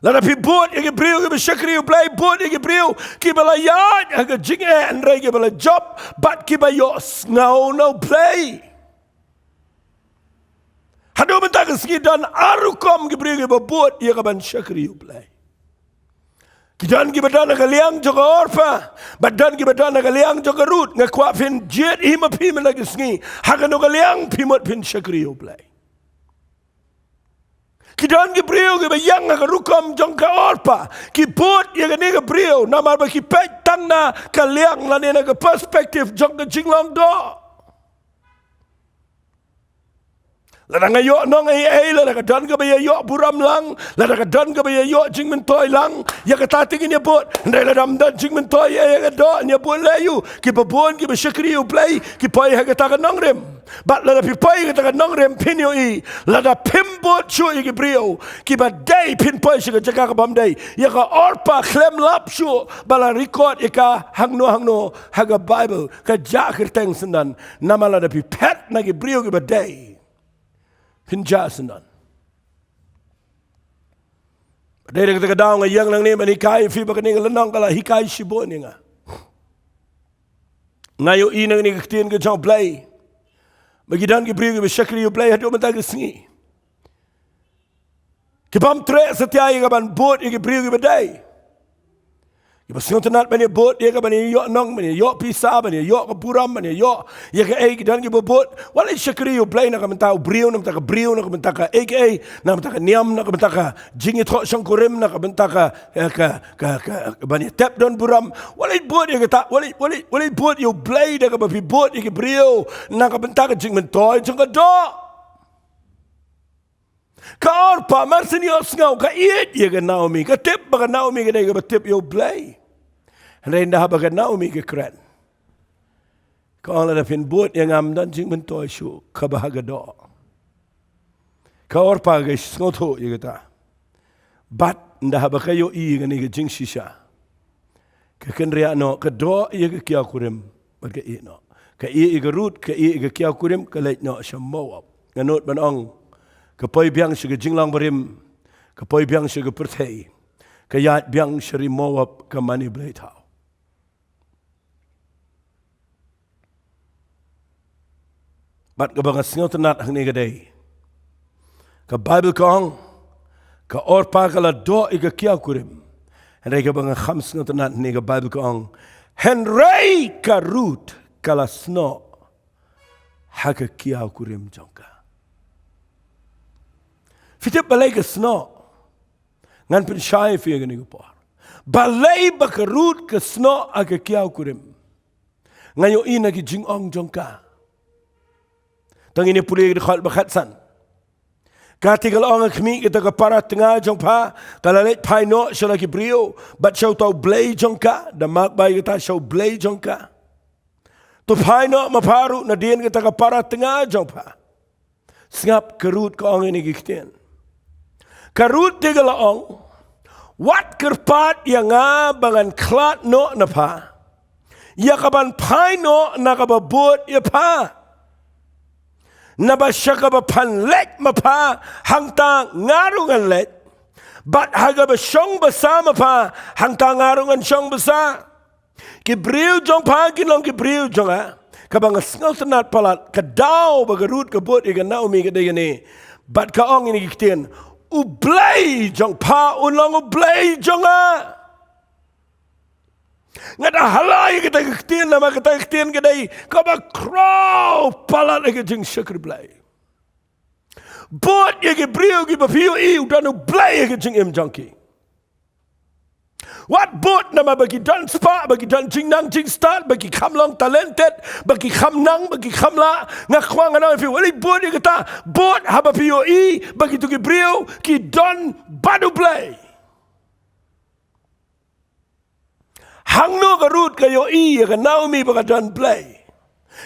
Lada phi bud ïa ki briew kiba shakri U Blei, bud ïa ki briew kiba la ïaid ha ka jingeh hynrei kiba la jop bad kiba ïohsngew na U Blei. Haduh mynta ka sngi don ar rukom ki briew kiba bud ïa ka ban shakri U Blei. Ki don kiba don ha ka liang jong ka Orpa, bad don kiba don ha ka liang jong ka Ruth. Nga kwah phin jied hi ma phi mynta ka sngi, ha kano ka liang phi mut phin shakri U Blei. Ki don ki briew kiba ïeng ha ka rukom jong ka Orpa, ki bud ïa kane ka briew namar ba ki peit tang na ka liang lane na ka perspective jong ka jinglong doh. Lada nga ïoh nong ei ei, lada ka don kaba ïa ïoh burom lang, lada ka don kaba ïa ïoh jingmyntoi lang, ïa kata te ngin ïa bud. Hynrei lada ym don jingmyntoi ïa, ïa ka doh, ngin ïa bud leh aïu? Kiba bun kiba shakri U Blei ki poi ha kata ka nongrim. Bad lada phi poi ha kata ka nongrim phin ïohi, lada phim bud shuh ïa ki briew kiba dei, phin poi sha ka jaka ka bym dei. Ïa ka Orpa khlem lap shuh ba la record ïa ka hangno hangno ha ka Bible, ka jah kyrteng syndon. Namar lada phi phet na ki briew kiba dei, phin jah syndon. Dei da kata ka daw nga ïeng nangne ban hikai ïa phi ba kane ka lynnong ka la hikai shibun ïa nga. Nga ïohi nangne ka ktien ka jong U Blei ba ki don ki briew kiba shakri U Blei haduh mynta ka sngi. Ki bym treh satia ïa ka ban bud ïa ki briew kiba dei. Kiba sngewtynnat ban ïa bud ïa ka, ban ïa ïoh nong, ban ïa ïoh pisa, ban ïa ïoh ka burom, ban ïa ïoh ïa kaei. Ki don kiba bud, wat leit shakri U Blei na ka bynta u briew, na ka bynta ka briew, na ka bynta kaei kaei, na ka bynta ka niam, na ka bynta ka jingïathoh shongkurim, na ka bynta ka, eh, ka, ka, ka, ban ïa tep don burom. Wat leit bud ïa kata, wat leit, wat leit, wat leit bud ïa U Blei da kaba phi bud ïa ki briew na ka bynta ka jingmyntoi jong ka doh. Ka Orpa mar syn ïohsngew ka ïeit ïa ka Naomi, ka tip ba ka Naomi ka dei kaba tip ïa U Blei. Hynrei ynda haba ka Naomi ka kren, ka ong, lada phin bud ïa nga ym don jingmyntoi shuh kaba ha ka doh. Ka Orpa ka sngewthuh ïa kata. Bad ynda haba ka ïohi ïa kane ka jingshisha, ka kynriah noh, ka doh ïa ka kiaw kurim bad ka ïeh noh. Ka ïeh ïa ka Ruth, ka ïeh ïa ka kiaw kurim, ka leit noh sha Moab. Nga nud ban ong, ka poi biang sha ka jinglong barim, ka poi biang sha ka pyrthei, ka ïaid biang sha ri Moab, ka mane blei thaw. Bad kaba nga sngewtynnat hangne ka dei, ka Baibl ka ong, ka Orpa ka la doh ïa ka kiaw kurim. Hynrei kaba nga kham sngewtynnat hangne, ka Baibl ka ong, hynrei ka Ruth ka la snoh ha ka kiaw kurim jong ka. Phi tip balei ka snoh? Ngan pynshai ïa phi ha kane ka por balei ba ka Ruth ka snoh ha ka kiaw kurim. Nga ïohi na ki jingong jong ka. To ngin ïa pule ki dkhot ba khatsan. Kata ka la ong, ha khmih kata ka para tnga jong pha, ka la leit phai noh sha la ki briew bad sha uta u blei jong ka, da mak bai kata, sha u blei jong ka. To phai noh ma pha ruh nadien kata ka para tnga jong pha. Sngap, ka Ruth ka ong ïa kine ki ktien. Ka Ruth te ka la ong, wat kyrpad ïa nga ba ngan khlad noh na pha ïa ka ban phai noh na kaba bud ïa pha. Naba sha kaba phan leit ma pha, hangta nga ruh ngan leit. Bad ha kaba shong basa ma pha, hangta nga ruh ngan shong basa. Ki briew jong pha kin long ki briew jong nga. Kaba nga sngewtynnat palat, ka daw ba ka Ruth ka bud ïa ka Naomi ka dei kane. Bad ka ong ïa kine ki ktien, U Blei jong pha un long U Blei jong nga. Nga da hala ïa kata ka ktien, namar kata ka ktien ka dei kaba khraw palat ïa ka jingshakri Blei. Bud ïa ki briew kiba phi ïohi u don U Blei ha ka jingim jong ki. Wat bud namar ba ki don spah, ba ki don jingnang jingstad, ba ki kham long talented, ba ki kham nang, ba ki kham lah. Nga kwah ngan ong ïa phi, wat leit bud ïa kata. Bud haba phi ïohi ba kito ki briew ki don bad U Blei. Hangno ka Ruth ka ïohi ïa ka Naomi ba ka don Blei?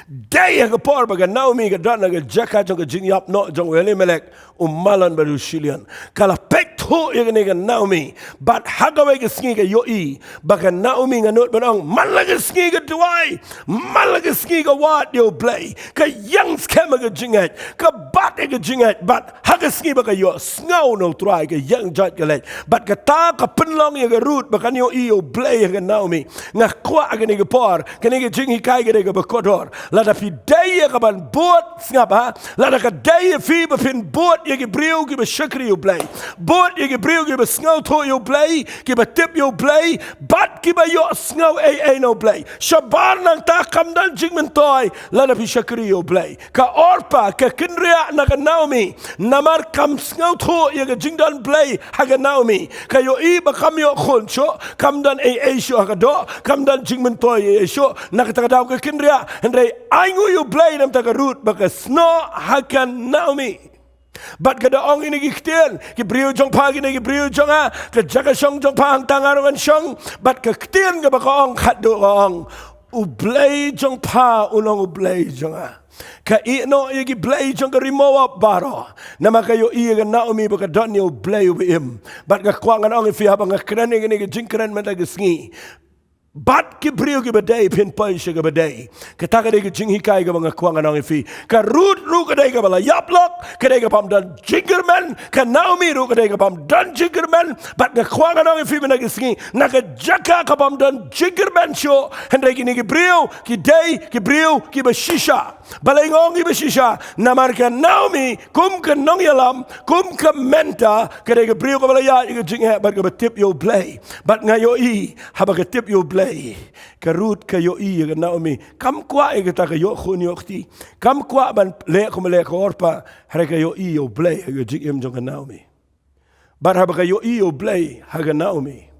Dei ha ka por ba ka Naomi ka don ha ka jaka jong ka jingïap noh jong u Elimelek, u malan bad u shilian. Ka la peit thuh ïa kane ka Naomi. Bad ha kawei ka sngi ka ïohi ba ka Naomi, nga nud ban ong, man la ka sngi ka duwai, man la ka sngi ka wad ïa U Blei, ka ïeng skhem ïa ka jingngeit, ka bat ïa ka jingngeit, bad ha ka sngi ba ka ïohsngew na U Trai, ka ïeng jait ka leit. Bad kata ka pynlong ïa ka Ruth ba kan ïohi ïa U Blei ha ka Naomi. Nga kwah ha kane ka por, kane ka jinghikai ka dei kaba kordor. Lada phi dei ïa kaban bud, sngap ha, lada ka dei ïa phi ba phin bud ïa ki briew kiba shakri ïa U Blei, bud ïa ki briew kiba sngewthuh ïa U Blei, kiba tip ïa U Blei, bad kiba ïohsngew ei ei na U Blei, shabar nangta kam don jingmyntoi lada phi shakri ïa U Blei. Ka Orpah ka kynriah na ka Naomi, namar kam sngewthuh ïa ka jingdon Blei ha ka Naomi. Ka ïohi ba kam ïoh khun shuh, kam don ei ei shuh ha ka doh, kam don jingmyntoi ei ei shuh. Na kata ka daw ka kynriah, hynrei ainguh ïa U Blei namar ka Ruth ba ka snoh ha ka Naomi. Bad ka da ong ïa kine ki ktien, ki briew jong pha, kine ki briew jong nga, ka jaka shong jong pha hangta nga ruh ngan shong. Bad ka ktien kaba ka ong khatduh ka ong, U Blei jong pha u long U Blei jong nga. Ka ïehnoh ïa ki blei jong ka ri Moab baroh, namar ka ïohi ïa ka Naomi ba ka don ïa U Blei uba im. Bad nga kwah ngan ong ïa phi haba nga kren ïa kane ka jingkren mynta ka sngi, bad ki briew kiba dei, phin poi sha kaba dei. Kata ka dei ka jinghikai kaba nga kwah ngan ong ïa phi. Ka Ruth ruh ka dei kaba la ïap lok, ka dei kabym don jingkyrmen. Ka Naomi ruh ka dei kabym don jingkyrmen. Bad nga kwah ngan ong ïa phi mynta ka sngi, na ka jaka kabym don jingkyrmen shuh, hynrei kine ki briew ki dei ki briew kiba shisha. Balei nga ong kiba shisha? Namar ka Naomi kum ka nongïalam, kum ka mentor, ka dei ka briew kaba la ïaid ïa ka jingeh bad kaba tip ïa U Blei. Bad nga ïohi haba ka tip ïa U Blei, ka Ruth ka ïohi ïa ka Naomi. Kam kwah ïa kata ka ïoh khun ïoh kti. Kam kwah ban leh kumba leh ka Orpah, hynrei ka ïohi ïa U Blei ha ka jingim jong ka Naomi. Bad haba ka ïohi ïa U Blei ha ka Naomi,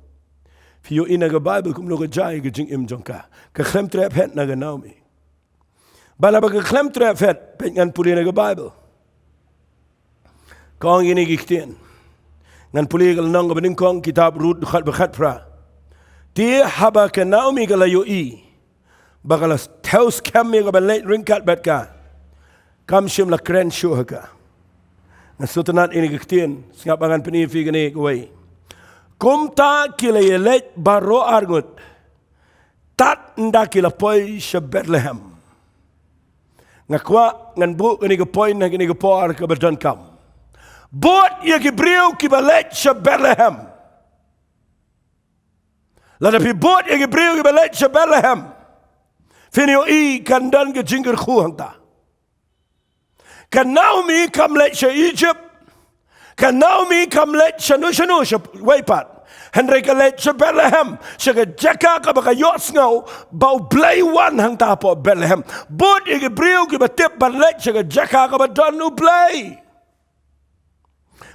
phi ïohi na ka Baibl kumno ka jia ïa ka jingim jong ka. Ka khlem treh phet na ka Naomi. Bad haba ka khlem treh phet, peit ngan pule na ka Baibl. Ka ong ïa kine ki ktien. Ngan pule ka lynnong kaba nyngkong kitab Ruth dkhot ba khatphra. Te haba ka Naomi ka la ïohi ba ka la thew skhem ïa kaban leit ryngkat bad ka, kam shym la kren shuh ha ka. Ngan sngewtynnat ïa kine ki ktien, sngap ba ngan pyni ïa phi kane kawei. Kumta ki la ïaleit baroh arngut, tad ynda ki la poi sha Bethlehem. Nga kwah ngan buh kane ka point ha kane ka por kaba donkam. Bud ïa ki briew kiba leit sha Bethlehem. Lada phi bud ïa ki briew kiba leit sha Bethlehem, phin ïohi kan don ka jingkyrkhu hangta. Ka Naomi kam leit sha Egypt. Ka Naomi kam leit shano shano sha wei pat. Hynrei ka leit sha Bethlehem, sha ka jaka kaba ka ïohsngew ba U Blei u wan hangta hapoh Bethlehem. Bud ïa ki briew kiba tip ban leit sha ka jaka kaba don U Blei.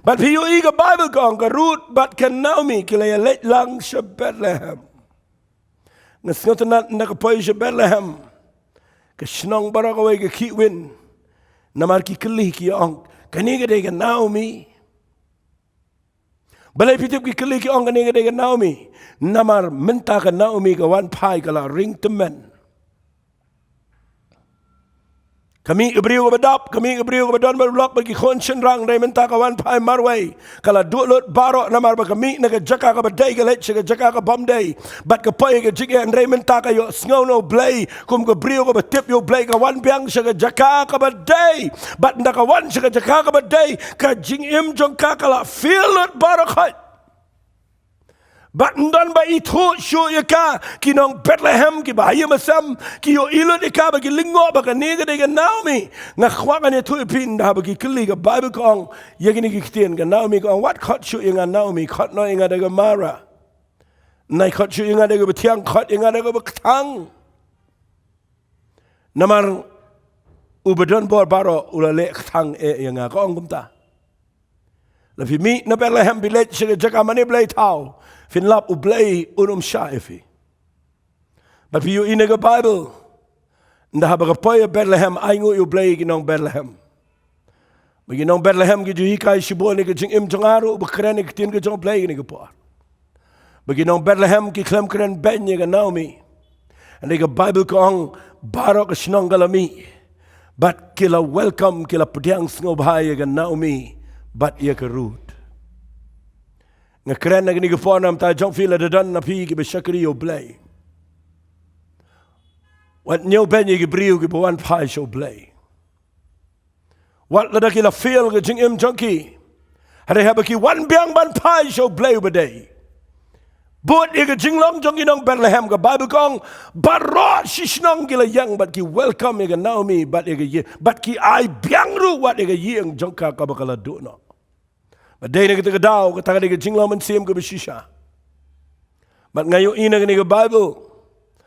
Bad phi ïohi ka Baibl ka ong ka Ruth bad ka Naomi ki la ïaleit lang sha Bethlehem. Nga sngewtynnat ynda ka poi sha Bethlehem, ka shnong baroh kawei ka khih win. Namar ki kylli ki ong, kane ka dei ka Naomi? Balei phi tip ki kylli ki ong kane ka dei ka Naomi? Namar mynta ka Naomi ka wan phai ka la ring tymmen. Ka mih ka briew kaba dap, ka mih ka briew kaba don bad u lok bad ki khun shynrang, hynrei mynta ka wan phai marwei. Ka la duh lut baroh namar ba ka mih na ka jaka kaba dei ka leit sha ka jaka kabym dei. Bad ka poi ha ka jingeh, hynrei mynta ka ïohsngew na U Blei kum ka briew kaba tip ïa U Blei, ka wan biang sha ka jaka kaba dei. Bad ynda ka wan sha ka jaka kaba dei, ka jingim jong ka ka la fail lut baroh khoit. Bad ym don ba ithuh shuh ïa ka. Ki nong Bethlehem kiba ha ïing ha sem ki ïohi lut ïa ka bad ki lyngngoh ba kane ka dei ka Naomi. Nga kwah ngan ïathuh ïa phi ynda haba ki kylli, ka Baibl ka ong ïa kine ki ktien, ka Naomi ka ong, wat khot shuh ïa nga Naomi, khot noh ïa nga da ka Mara. Nai khot shuh ïa nga da kaba thiang, khot ïa nga da kaba kthang. Namar uba don bor baroh u la leh kthang eh ïa nga, ka ong kumta. La phi mih na Bethlehem phi leit sha ka jaka mane blei thaw, phin lap U Blei un ym shah ïa phi. Bad phi ïohi na ka Baibl, ynda haba ka poi ha Bethlehem, ainguh ïa U Blei ïa ki nong Bethlehem. Ba ki nong Bethlehem ki ju hikai shibun ïa ka jingim jong nga ruh ba kren ïa ka ktien ka jong U Blei kane ka por. Ba ki nong Bethlehem ki khlem kren beiñ ïa ka Naomi. Hynrei ka Baibl ka ong baroh ka shnong ka la mih. Bad ki la welcome, ki la pdiang sngewbha ïa ka Naomi bad ïa ka Ruth. Nga kren ha kane ka por namar ta jong phi lada don na phi kiba shakri ïa U Blei. Wat ñiewbeiñ ïa ki briew kiba wan phai sha U Blei. Wat lada ki la fail ka jingim jong ki, hynrei haba ki wan biang ban phai sha U Blei uba dei. Bud ïa ka jinglong jong ki nong Bethlehem, ka Baibl ka ong, baroh shi shnong ki la ïeng bad ki welcome ïa ka Naomi bad ïa ka ïing, bad ki ai biang ruh wat ïa ka ïing jong ka kaba ka la duh noh. Bad dei na kata ka daw, kata ka dei ka jinglong mynsiem kaba shisha. Bad nga ïohi na kane ka Baibl,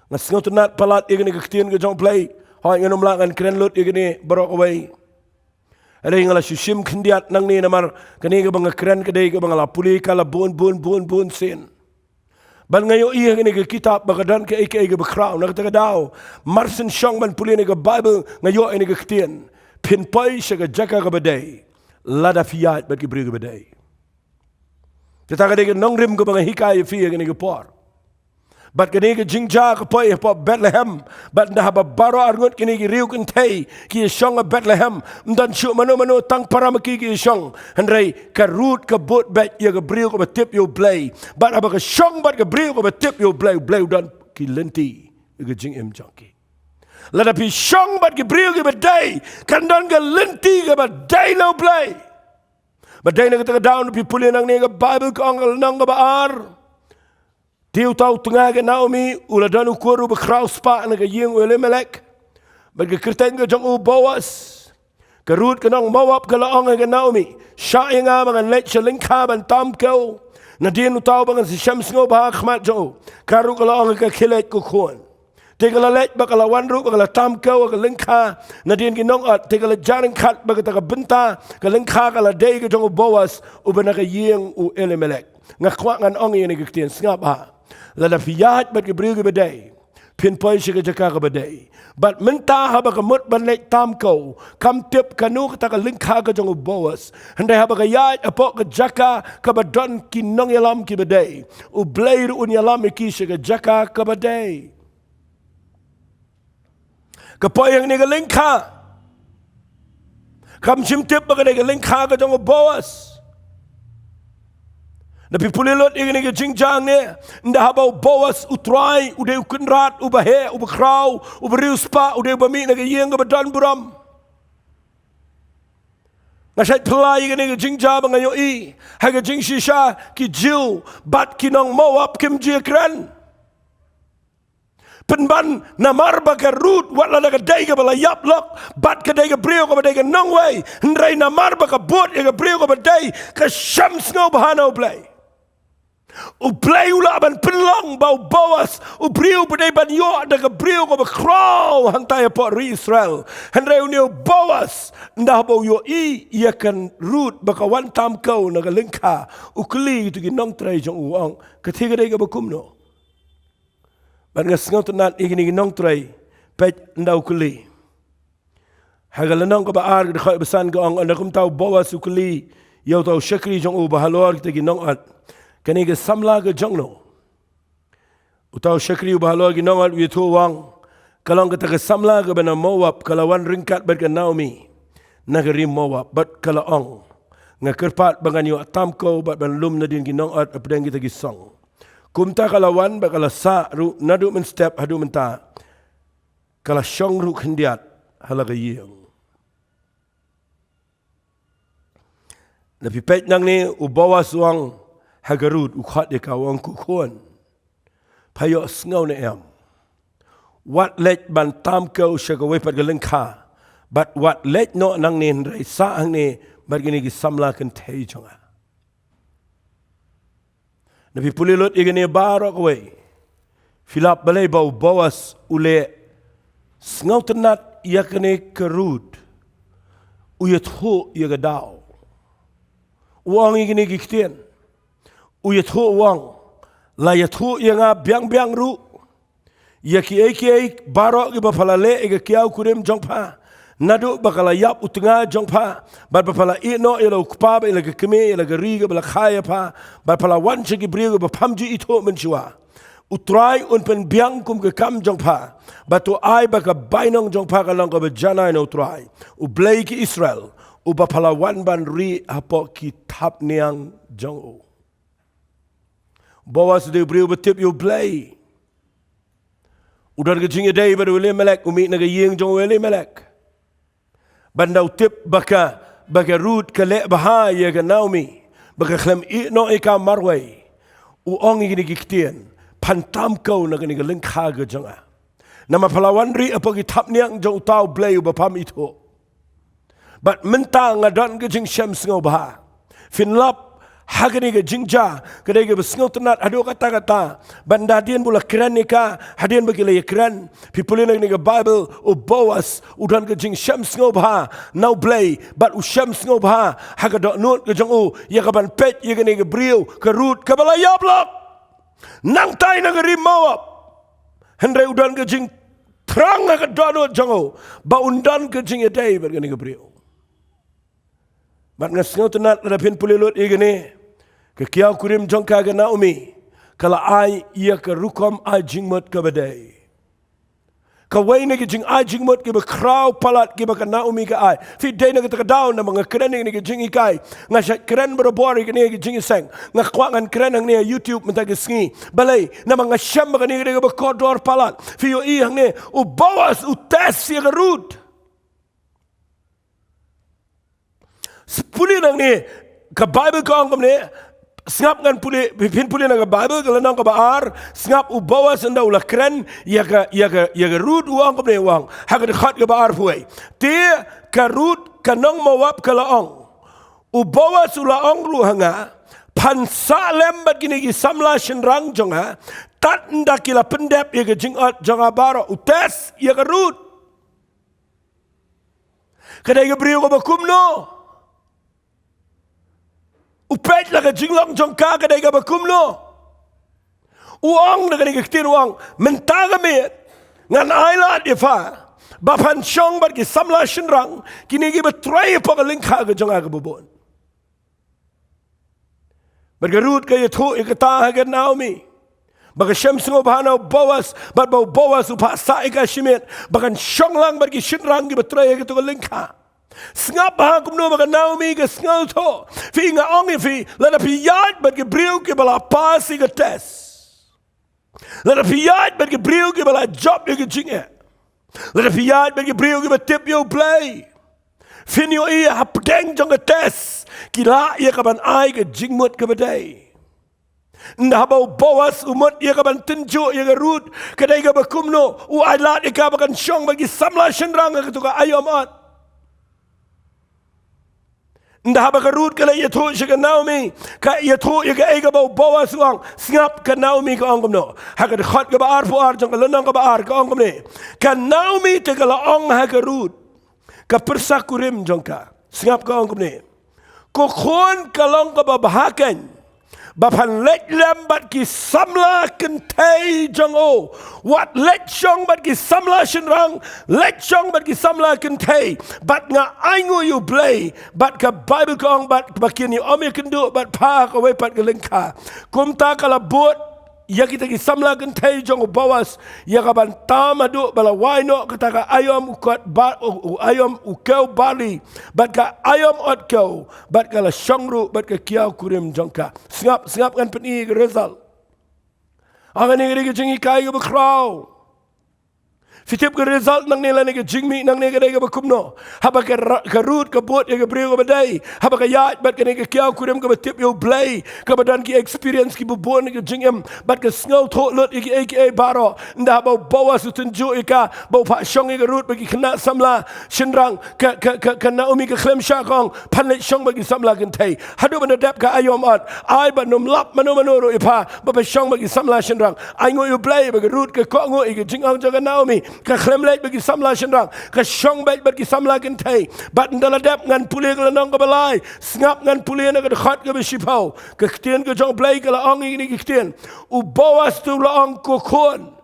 nga sngewtynnat palat ïa kane ka ktien ka jong U Blei. Hooid, ngan ym lah ngan kren lut ïa kane baroh kawei. Hynrei nga la shu shim khyndiat nangne namar kane kaba nga kren ka dei kaba nga la pule ka la bun bun bun bun sien. Bad nga ïohi ha kane ka kitab ba ka don kaei kaei kaba khraw. Na kata ka daw, mar shen shong ban pule na ka Baibl, nga ïohi na ka ktien, phin poi sha ka jaka kaba dei lada phi ïaid bad ki briew kiba dei. Kata ka dei ka nongrim kaba nga hikai ïa phi ha kane ka por. Bad kane ka jingjia ka poi hapoh Bethlehem. Bad ynda haba baroh arngut kine ki riew kynthei ki ïashong ha Bethlehem, ym don shuh mano mano, tang para ma ki ki ïashong. Hynrei ka Ruth ka bud beit ïa ka briew kaba tip ïa U Blei. Bad haba ka shong bad ka briew kaba tip ïa U Blei, U Blei u don ki lynti ïa ka jingim jong ki. Lada phi shong bad ki briew kiba dei, kan don ka lynti kaba dei na U Blei. Bad dei na kata ka daw, phi pule nangne, ka Baibl ka ong, ka lynnong kaba ar, te uta u tnga ka Naomi u la don u kur uba khraw spah na ka ïing u Elimelek. Bad ka kyrteng ka jong u Boas. Ka Ruth ka nong Moab ka la ong ha ka Naomi, shah ïa nga ba ngan leit sha lyngkha ban tam kew. Nadien uta uba ngan sa shem sngewbha ha khmat jong u, ka Ruth ka la ong ha ka, khie leit ko khun. Te ka la leit bad ka la wan ruh bad ka la tam kew ha ka lyngkha. Nadien ki nongot, te ka la jan ryngkat bad kata ka bynta, ka lyngkha ka la dei ka jong u Boas uba na ka ïing u Elimelek. Nga kwah ngan ong ïa kane ka ktien, sngap ha. Lada phi ïaid bad ki briew kiba dei, phin poi sha ka jaka kaba dei. Bad mynta haba ka mut ban leit tam kew, kam tip kano kata ka lyngkha ka jong u Boas. Hynrei haba ka ïaid hapoh ka jaka kaba don ki nongïalam kiba dei, U Blei ruh un ïalam ïa ki sha ka jaka kaba dei. Ka poi hangne ka lyngkha. Kam shym tip ba ka dei ka lyngkha ka jong u Boas. Lada phi pule lut ïa kane ka jingjia hangne, ynda haba u Boas, U Trai u dei u kynrad uba heh, uba khraw, uba riewspah, u dei uba mih na ka ïing kaba don burom. Nga shait phylla ïa kane ka jingjia ba nga ïohi ha ka jingshisha, ki Jiw bad ki nong Moab kim ju ïakren. Pynban namar ba ka Ruth, wat lada ka dei kaba la ïap lok bad ka dei ka briew kaba dei ka nongwei, hynrei namar ba ka bud ïa ka briew kaba dei, ka shem sngewbha na U Blei. U Blei u lah ban pynlong ba u Boas, u briew ba dei ban ïoh da ka briew kaba khraw hangtai hapoh ri Israel. Hynrei une u Boas, ynda haba u ïohi ïa ka Ruth ba ka wan tam kew na ka lyngkha, u kylli kito ki nongtrei jong u, u ong, ka te ka dei kaba kumno? Bad nga sngewtynnat ïa kine ki nongtrei, peit ynda u kylli. Ha ka lynnong kaba ar, ka dkhot ba san ka ong, ynda kumta u Boas u kylli ïa uta u shakri jong u ba halor kita ki nongot, kane ka samla ka jong no? Uta u shakri uba halor ki nongot u ïathuh u ong, ka long kata ka samla kaba na Moab, ka la wan ryngkat bad ka Naomi na ka ri Moab, bad ka la ong, nga kyrpad ba ngan ïoh tam kew bad ban lum nadien ki nongot hapdeng kita ki song. Kumta ka la wan bad ka la sah ruh naduh mynstep haduh mynta. Ka la shong ruh khyndiat ha la ka ïing. Lada phi peit nangne, u Boas u ong ha ka Ruth, u khot ïa ka, u ong, ko khun, pha ïohsngew ne em? Wat leit ban tam kew sha kawei pat ka lyngkha, bad wat leit noh nangne, hynrei sah hangne bad kine ki samla kynthei jong nga. Lada phi pule lut ïa kane baroh kawei, phi lap balei ba u Boas u leh sngewtynnat ïa kane ka Ruth, u ïathuh ïa ka daw. U ong ïa kine ki ktien, u ïathuh u ong, la ïathuh ïa nga biang biang ruh ïa kiei kiei baroh kiba pha la leh ïa ka kiaw kurim jong pha, naduh ba ka la ïap u tnga jong pha, bad ba pha la ïeh noh ïa la u kpa bad ïa la ka kmie, ïa la ka ri kaba la kha ïa pha, bad pha la wan sha ki briew kiba pham ju ithuh mynshuwa. U Trai un pynbiang kum ka kam jong pha, bad to ai ba ka bainong jong pha kan long kaba janai na U Trai, U Blei ki Israel, uba pha la wan ban rieh hapoh ki thapniang jong u. Boas u dei u briew ba tip ïa u Blei. U don ka jingïadei bad u Elimelek, u mih na ka ïing jong u Elimelek. Bad ynda u tip ba ka, ba ka Ruth ka leh bha ïa ka Naomi, ba ka khlem ïeh noh ïa ka marwei, u ong ïa kine ki ktien: Phan tam ko na kane ka lyngkha ka jong nga. Namar pha la wan rieh hapoh ki thapniang jong uta u Blei uba pham ithuh. Bad mynta nga don ka jingshem sngewbha. Phin lap ha kane ka jingjia, ka dei kaba sngewtynnat haduh katta katta. Bad ynda hadien ba u la kren ïa ka, hadien ba ki la ïakren, phi pule na kane ka Baibl, u Boas u don ka jingshem sngewbha na u Blei, bad u shem sngewbha ha ka dohnud ka jong u ïa ka ban peit ïa kane ka briew ka Ruth kaba la ïap lok, nangtai na ka ri Moab. Hynrei u don ka jingthrang ha ka dohnud jong u ba un don ka jingïadei bad kane ka briew. Bad nga sngewtynnat lada phin pule lut ïa kane, ka kiaw kurim jong ka, ka Naomi, ka la ai ïa ka rukom ai jingmut kaba dei. Kawei na ki jingai jingmut kiba khraw palat kiba ka Naomi ka ai. Phi, dei na kata ka daw namar nga kren ïa kane ka jinghikai, nga shait kren barabor ïa kane ka jingïaseng. Nga kwah ngan kren hangne ha YouTube mynta ka sngi. Balei? Namar nga shem ba kane ka dei kaba kordor palat. Phi ïohi hangne, u Boas u test ïa ka Ruth. Pule nangne, ka Baibl ka ong kumne, sngap, ngan pule, phin pule, phin pule na ka Baibl, ka lynnong kaba ar, sngap, u Boas ynda u la kren ïa ka, ïa ka, ïa ka Ruth, u ong kumne, u ong ha ka dkhot kaba arphew wei: Te ka Ruth ka nong Moab ka la ong, u Boas u la ong ruh ha nga, phan sah lem bad kine ki samla shynrang jong nga tad ynda ki la pyndep ïa ka jingot jong nga baroh. U test ïa ka Ruth. Ka dei ka briew kaba kumno? U peit la ka jinglong jong ka, ka dei kaba kumno? U ong da kane ka ktien, u ong, mynta ka miet ngan ailad ïa pha ba phan shong bad ki samla shynrang, kine kiba trei hapoh ka lyngkha ka jong nga kaba bun. Bad ka Ruth ka ïathuh ïa kata ha ka Naomi, ba ka shem sngewbha na u Boas, bad ba u Boas u phah sah ïa ka shimet ba kan shong lang bad ki shynrang kiba trei ha kato ka lyngkha. Sngap bha kumno ba ka Naomi ka sngewthuh. Phi, nga ong ïa phi, lada phi ïaid bad ki briew kiba la pass ïa ka test, lada phi ïaid bad ki briew kiba la jop ïa ka jingeh, lada phi ïaid bad ki briew kiba tip ïa u Blei, phin ïohi hapdeng jong ka test ki lah ïa ka ban ai ka jingmut kaba dei. Ynda haba u Boas u mut ïa ka ban tynjuh ïa ka Ruth, ka dei kaba kumno? U ailad ïa ka ba kan shong bad ki samla shynrang ha kato ka aïom ot. Ynda haba ka Ruth ka la ïathuh sha ka Naomi, ka ïathuh ïa kaei kaba u Boas u ong. Sngap ka Naomi ka ong kumno. Ha ka dkhot kaba arphew ar jong ka lynnong kaba ar ka ong kumne: Ka Naomi te ka la ong ha ka Ruth, ka pyrsa kurim jong ka. Sngap, ka ong kumne: Ko khun, ka long kaba bha keiñ ba phan leit lem bad ki samla kynthei jong u. Wat leit shong bad ki samla shynrang, leit shong bad ki samla kynthei. Bad nga ainguh ïa u Blei, bad ka Baibl ka ong, bad ba kin ïa ym ïakynduh bad pha ha kawei pat ka lyngkha. Kumta ka la bud ïa kita ki samla kynthei jong u Boas ïa ka ban tam haduh ba la wai noh kata ka aïom u kot ba, u, u aïom u kew barli, bad ka aïom ot kew, bad ka la shong ruh bad ka kiaw kurim jong ka. Sngap, sngap, ngan pyni ka result. Hangne ka dei ka jinghikai kaba khraw. Phi tip ka result nangne lane ka jingmih nangne ka dei kaba kumno? Haba ka Ra-, ka Ruth ka bud ïa ka briew kaba dei, haba ka ïaid bad kane ka kiaw kurim kaba tip ïa u Blei, kaba don ki experience kiba bun ha ka jingim, bad ka sngewthuh lut ïa kiei kiei baroh. Ynda haba u Boas u tynjuh ïa ka ba u phah shong ïa ka Ruth bad ki khynnah samla shynrang, ka, ka, ka, ka Naomi ka khlem shah, ka ong, phan leit shong bad ki samla kynthei. Haduh ban da dep ka aïom ot, ai ba ym lap mano mano ruh ïa pha ba pha shong bad ki samla shynrang. Ainguh ïa u Blei ba ka Ruth ka kohnguh ïa ka jingong jong ka Naomi, ka khlem leit bad ki samla shynrang, ka shong beit bad ki samla kynthei. Bad ynda la dep, ngan pule ka lynnong kaba lai. Sngap, ngan pule na ka dkhot kaba shiphew. Ka ktien ka jong u Blei ka la ong ïa kine ki ktien: U Boas te u la ong, ko khun.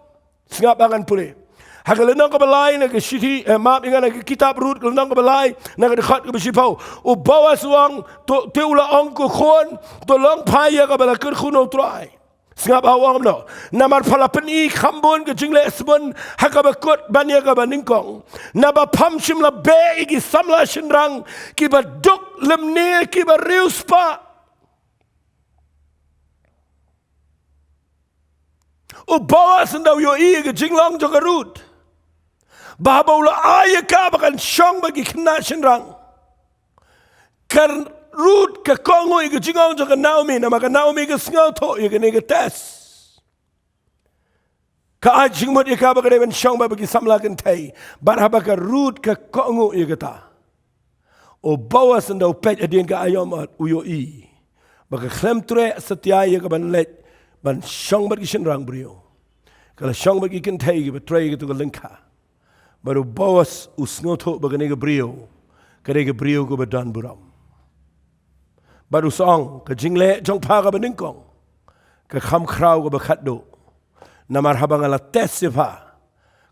Sngap, ngan pule. Ha ka lynnong kaba lai na ka shithi, eh, map ïa nga, na ka kitab Ruth ka lynnong kaba lai na ka dkhot kaba shiphew. U Boas u ong, to, te u la ong, ko khun, to long pha ïa kaba la kyrkhu na u Trai. Sngap, u ong kumno? Namar pha la pyni kham bun ka jingleh sbun ha kaba kut ban ïa kaba nyngkong, naba pham shym la beh ïa ki samla shynrang kiba duk lymne kiba riewspah. U Boas ynda u ïohi ïa ka jinglong jong ka Ruth, ba haba u la ai ïa ka ba kan shong bad ki khynnah shynrang, ka Ruth ka kohnguh ïa ka jinglong jong ka Naomi, namar ka Naomi ka sngewthuh ïa kane ka test. Ka ai jingmut ïa ka ba ka dei ban shong bad ki samla kynthei. Bad haba ka Ruth ka kohnguh ïa kata, u Boas ynda u peit hadien ka aiom ot, u ïohi ba ka khlem treh satia ïa ka ban leit ban shong bad ki shynrang briew. Ka la shong bad ki kynthei kiba trei ha kato ka lyngkha. Bad u Boas u sngewthuh ba kane ka briew ka dei ka briew kaba don burom. Bad u sa ong, ka jingleh jong pha kaba nyngkong ka kham khraw kaba khatduh. Namar haba nga la test ïa pha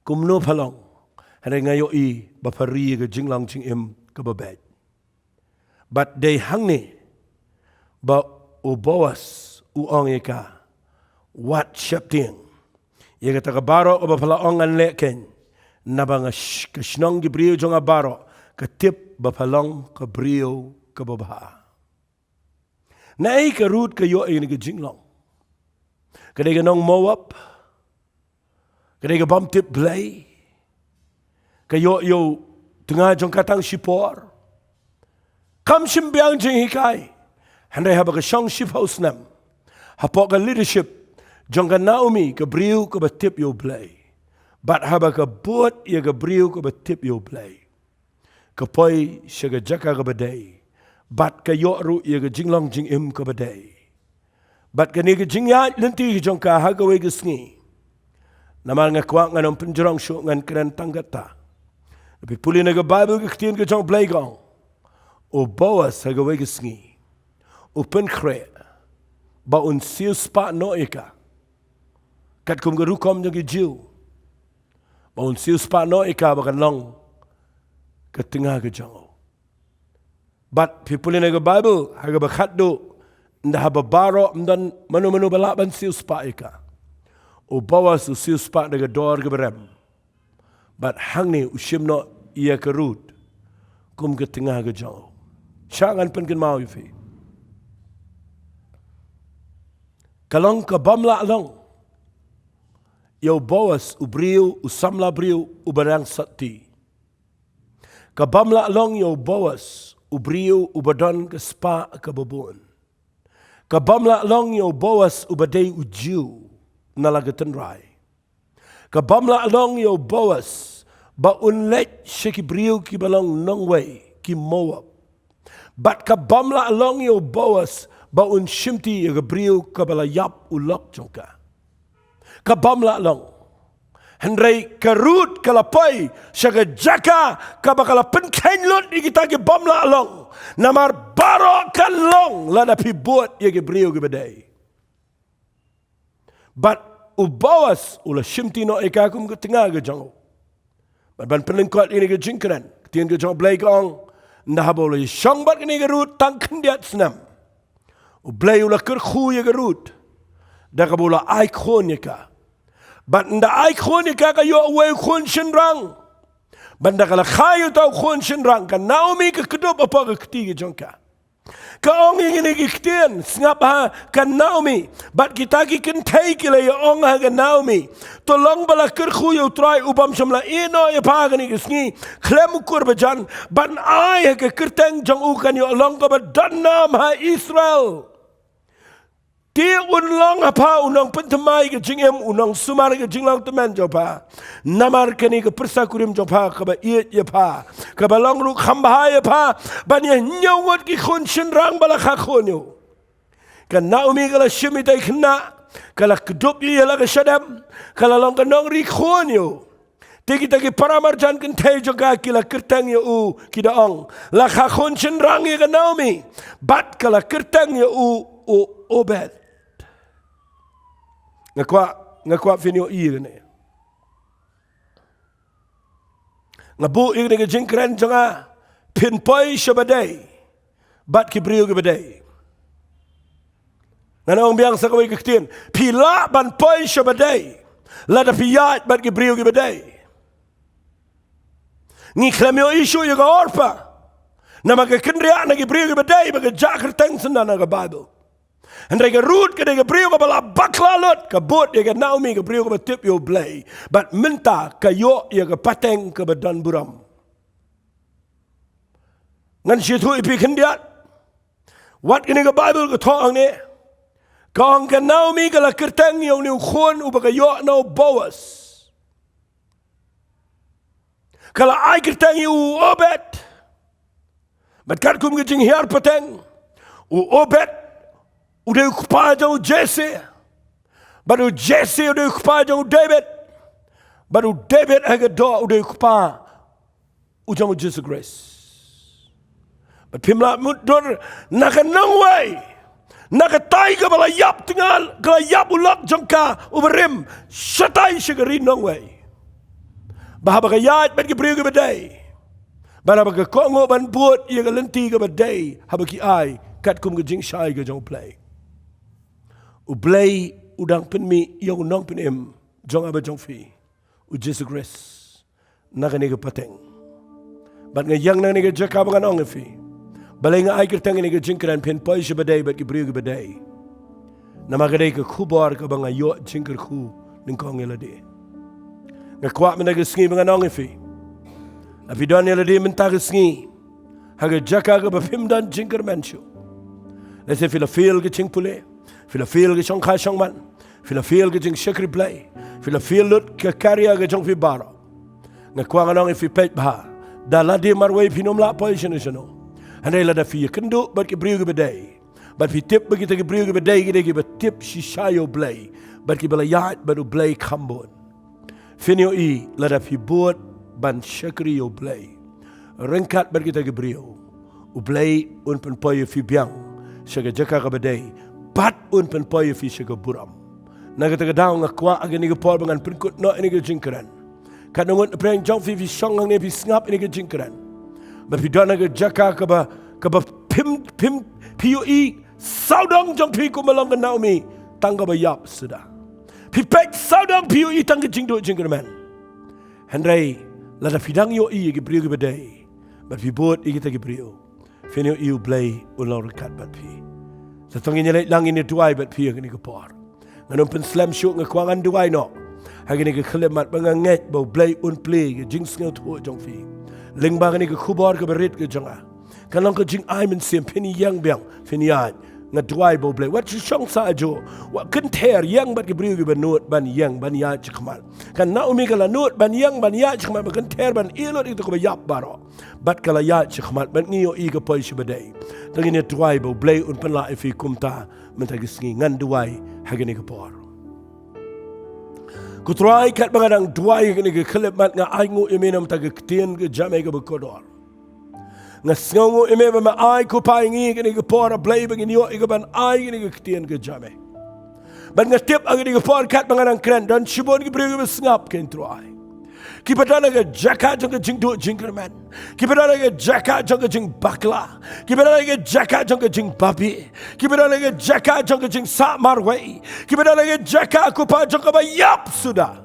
kumno pha long, hynrei nga ïohi ba pha ri ïa ka jinglong jingim kaba beit. Bad dei hangne ba u Boas u ong ïa ka, wat sheptieng ïa kata ka baroh kaba pha la ong ngan leh, keiñ naba nga sh-, ka shnong ki briew jong nga baroh ka tip ba pha long ka briew kaba bha. Naei ka Ruth ka ïoh ïa kane ka jinglong? Ka dei ka nong Moab, ka dei ka bym tip Blei, ka ïoh ïa u tnga jong ka tang shipor. Kam shym biang jinghikai. Hynrei haba ka shong shiphew snem hapoh ka leadership jong ka Naomi, ka briew kaba tip ïa u Blei, bad haba ka bud ïa ka briew kaba tip ïa u Blei, ka poi sha ka jaka kaba dei, bad ka ïoh ruh ïa ka jinglong jingim kaba dei. Bad kane ka jingïaid lynti jong ka ha kawei ka sngi. Namar nga kwah ngan ym pynjrong shuh, ngan kren tang kata. Phi pule na ka Baibl, ka ktien ka jong U Blei ka ong, u Boas ha kawei ka sngi u pynkhreh ba un siewspah noh ïa ka, katkum ka rukom jong ki Jiw, ba un siewspah noh ïa ka ba kan long ka tnga ka jong u. Bad phi pule na ka Baibl ha kaba khatduh, ynda haba baroh ym don mano mano ba lah ban siewspah ïa ka, u Boas u siewspah da ka dor kaba rem. Bad hangne u shim noh ïa ka Ruth kum ka tnga ka jong u. Shah ngan pynkynmaw ïa phi, ka long ka bym lah long ïa u Boas u briew, u samla briew uba rangsotti. Ka bym lah long ïa u Boas u briew uba don ka spah kaba bun. Ka bym lah long ïa u Boas uba dei u Jiw na la ka tynrai. Ka bym lah long ïa u Boas ba un leit sha ki briew kiba long nongwei, ki Moab. Bad ka bym lah long ïa u Boas ba un shimti ïa ka briew kaba la ïap u lok jong ka. Ka bym lah long. Hynrei ka Ruth ka la poi sha ka jaka kaba ka la pynkheiñ lut ïa kita ki bym lah long. Namar baroh kan long lada phi bud ïa ki briew kiba dei. Bad u Boas u la shimti noh ïa ka kum ka tnga ka jong u. Bad ban pynlyngkot ïa kane ka jingkren, ka ktien ka jong U Blei ka ong, ynda haba u la ïashong bad kane ka Ruth tang khyndiat snem, U Blei u la kyrkhu ïa ka Ruth da kaba u la ai khun ïa ka. Bad ynda ai khun ïa ka, ka ïoh uwei u khun shynrang. Bad ynda ka la kha ïa uta u khun shynrang, ka Naomi ka kdup hapoh ka kti ka jong ka. Ka ong ïa kine ki ktien, sngap ha ka Naomi. Bad kita ki kynthei ki la ïa ong ha ka Naomi, to long ba la kyrkhu ïa U Trai u bym shym la ïehnoh ïa pha ha kane ka sngi khlem u kur bajan, ban ai ha ka kyrteng jong u kan ïoh long kaba don nam ha Israel. Te un long ha pha u nongpynthymmai ka jingim, u nongsumar ka jinglong tymmen jong pha. Namar kane ka pyrsa kurim jong pha kaba ïeit ïa pha, kaba long ruh kham bha ïa pha, ban ïa hynñiew ngut ki khun shynrang ba la kha khun ïa u. Ka Naomi ka la shim ïa ita i khynnah, ka la kdup ïa i ha la ka shadem, ka la long ka nongri khun ïa u. Te kita ki para marjan kynthei jong ka ki la kyrteng ïa u, ki da ong, la kha khun shynrang ïa ka Naomi, bad ka la kyrteng ïa u, u Obed. Nga kwah, nga kwah phin ïohi ïa kane. Nga buh ïa kane ka jingkren jong nga, phin poi sha ba dei bad ki briew kiba dei. Ngan ong biang sa kawei ka ktien, phi lah ban poi sha ba dei lada phi ïaid bad ki briew kiba dei. Ngi khlem ïohi shuh ïa ka Orpah, namar ka kynriah na ki briew kiba dei bad ka jah kyrteng syndah na ka Baibl. Hynrei ka Ruth ka dei ka briew kaba la bakla lut, ka bud ïa ka Naomi ka briew kaba tip ïa U Blei. Bad mynta ka ïoh ïa ka pateng kaba don burom. Ngan shu ïathuh ïa phi khyndiat. Wat kane ka Baibl ka thoh hangne. Ka ong ka Naomi ka la kyrteng ïa une u khun uba ka ïoh na u Boas. Ka la ai kyrteng ïa u Obed. Bad katkum ka jinghiar pateng, u Obed u dei u kpa jong u Jesse. Bad u Jesse u dei u kpa jong u David. Bad u David ha ka doh u dei u kpa u jong u Jisu Khrist. Bad phim lah mutdur na ka nongwei, na katai kaba la ïap tnga, ka la ïap u lok jong ka uba rim shatai sha ka ri nongwei. Ba haba ka ïaid bad ki briew kiba dei, bad haba ka kohnguh ban bud ïa ka lynti kaba dei, haba ki ai katkum ka jingshai ka jong U Blei, U Blei u dang pynmih ïa u Nongpynim jong nga bad jong phi, u Jisu Khrist, na kane ka pateng. Bad nga ïeng na kane ka jaka ba ngan ong ïa phi, balei nga ai kyrteng ïa kane ka jingkren, phin poi sha ba dei bad ki briew kiba dei. Namar ka dei ka khubor kaba nga ïoh jingkyrkhu nyngkong ïa lade. Nga kwah mynta ka sngi ba ngan ong ïa phi, lada phi don ïa lade mynta ka sngi ha ka jaka kaba phim don jingkyrmen shuh, lehse phi la fail ka jingpule, phi la fail ka shongkha shongman, phi la fail ka jingshakri Blei, phi la fail lut ka career ka jong phi baroh. Nga kwah ngan ong ïa phi, peit bha, da lade marwei phin ym lah poi shano shano. Hynrei lada phi ïakynduh bad ki briew kiba dei, bad phi tip ba kita ki briew kiba dei ki dei kiba tip shisha ïa U Blei, bad kiba la ïaid bad U Blei kham bun, phin ïohi lada phi bud ban shakri ïa U Blei ryngkat bad kita ki briew, U Blei un pynpoi ïa phi biang sha ka jaka kaba dei, bad un pynpoi ïa phi sha ka burom. Na kata ka daw nga kwah ha kane ka por ba ngan pynkut noh ïa kane ka jingkren. Katno ngut na pdeng jong phi phi shong hangne, phi sngap ïa kane ka jingkren, bad phi don ha ka jaka kaba, kaba phim, phim, phi ïohi sawdong jong phi kumba long ka Naomi tang kaba ïap suda. Phi peit sawdong phi ïohi tang ka jingduh jingkyrmen. Hynrei lada phi dang ïohi ïa ki briew kiba dei, bad phi bud ïa kita ki briew, phin ïohi U Blei un long ryngkat bad phi. Sa tang ngin ïa leit lang, ngin ïa duwai bad phi ha kane ka por. Ngan ym pynslem shuh, nga kwah ngan duwai noh ha kane ka khyllipmat ba nga ngeit ba U Blei un plie ka jingsngewthuh jong phi lyngba kane ka khubor kaba rit ka jong nga. Kan long ka jingai mynsiem, phin ïeng biang, phin ïaid. Nga duwai ba U Blei, wat shu shong sah ajuh, wat kynther, ïeng bad ki briew kiba nud ban ïeng ban ïaid shakhmat. Ka Naomi ka la nud ban ïeng ban ïaid shakhmat, ban kynther, ban ïeh lut ïa kito kiba ïap baroh. Bad ka la ïaid shakhmat, bad ngi ïohi ka poi sha ba dei. Te ngin ïa duwai ba U Blei un pynlah ïa phi kumta mynta ka sngi. Ngan duwai ha kane ka por. Ko Trai, katba nga dang duwai ha kane ka khyllipmat, nga ainguh ïa me namar ka ktien ka jong me kaba kordor. Nga sngewnguh ïa me ba me ai, ko Pa, ïa ngi ha kane ka por, A Blei, ba ngin ïoh ïa kaban ai ïa kane ka ktien ka jong me. Bad nga tip ha kane ka por katba nga dang kren, don shibun ki briew kiba sngap, ko Trai, kiba don ha ka jaka jong ka jingduh jingkyrmen, kiba don ha ka jaka jong ka jingbakla, kiba don ha ka jaka jong ka jingbabe, kiba don ha ka jaka jong ka jingsah marwei, kiba don ha ka jaka, ko Pa, jong kaba ïap suda.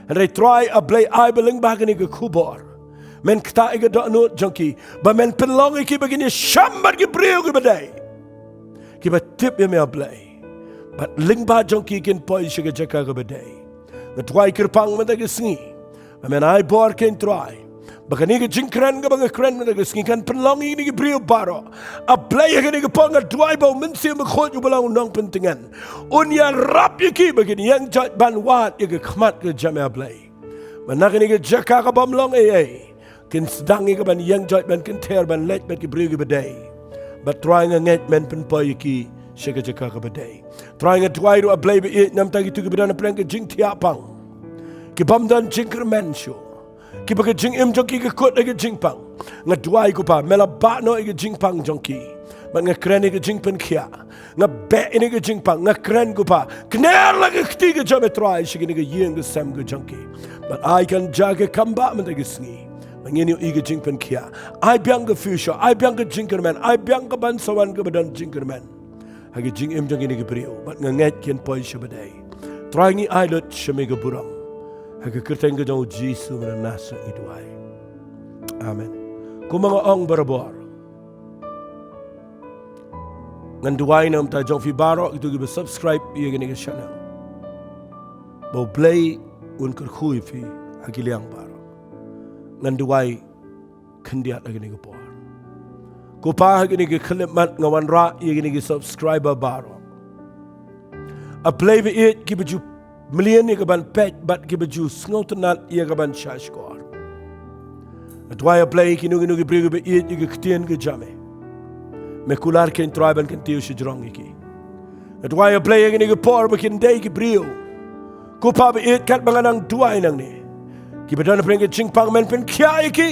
Hynrei Trai, A Blei, ai ba lyngba kane ka khubor men ktah ïa ka dohnud jong ki, ba men pynlong ïa ki ba kin ïashem bad ki briew kiba dei, kiba tip ïa me, A Blei, bad lyngba jong ki kin poi sha ka jaka kaba dei. Nga duwai kyrpang mynta ka sngi ba men ai bor, ko Trai, ba kane ka jingkren kaba nga kren mynta ka sngi kan pynlong ïa kine ki briew baroh. A Blei, ha kane ka por nga duwai ba U Mynsiem Bakhuid uba long U Nongpyntngen un ïarap ïa ki ba kin ïeng joit ban wad ïa ka khmat ka jong me, A Blei. Ba na kane ka jaka kabym long ei ei, kin sdang ïa ka ban ïeng joit ban kynther, ban leit bad ki briew kiba dei. Bad Trai, nga ngeit men pynpoi ïa ki sha ka jaka kaba dei. Trai, nga duwai ruh, A Blei ba ïeit, namar kito kiba don ha pdeng ka jingthiah pang, kibym don jingkyrmen shuh, kiba ka jingim jong ki ka kut ha ka jingpang. Nga duwai, ko Pa, me la bah noh ïa ka jingpang jong ki. Bad nga kren ïa ka jingpynkhiah. Nga beh ïa kane ka jingpang, nga kren, ko Pa, kner la ka kti ka jong me, Trai, sha kane ka ïing ka sem ka jong ki. Bad ai kan jia ka kam bah mynta ka sngi, ba ngin ïohi ka jingpynkhiah. Ai biang ka future, ai biang ka jingkyrmen, ai biang ka ban sa wan kaba don jingkyrmen ha ka jingim jong kine ki briew. Bad nga ngeit kin poi sha ba dei. Trai, ngi ai lut sha me ka burom ha ka kyrteng ka jong U Jisu Khrist ngi duwai. Amen. Kumba nga ong barabor, Ngan duwai namar jong phi baroh kito kiba subscribe ïa kane ka channel, ba U Blei un kyrkhu ïa phi ha ki liang baroh. Ngan duwai khyndiat ha kane ka por. Ko Pa, ha kane ka khyllipmat nga wanrah ïa kine ki subscriber baroh. A Blei ba ïeit, kiba ju mlien ïa ka ban peit bad kiba ju sngewtynnat ïa ka ban shahshkor. Nga duwai, A Blei, kino kino ki briew kiba ïeit ïa ka ktien ka jong me, me kular ïa ki, Trai, ban kyntiew shajrong ïa ki. Nga duwai, A Blei, ha kane ka por ba kin dei ki briew, ko Pa ba ïeit, katba nga nang duwai nangne, kiba don hapdeng ka jingpang, men pynkhiah ïa ki.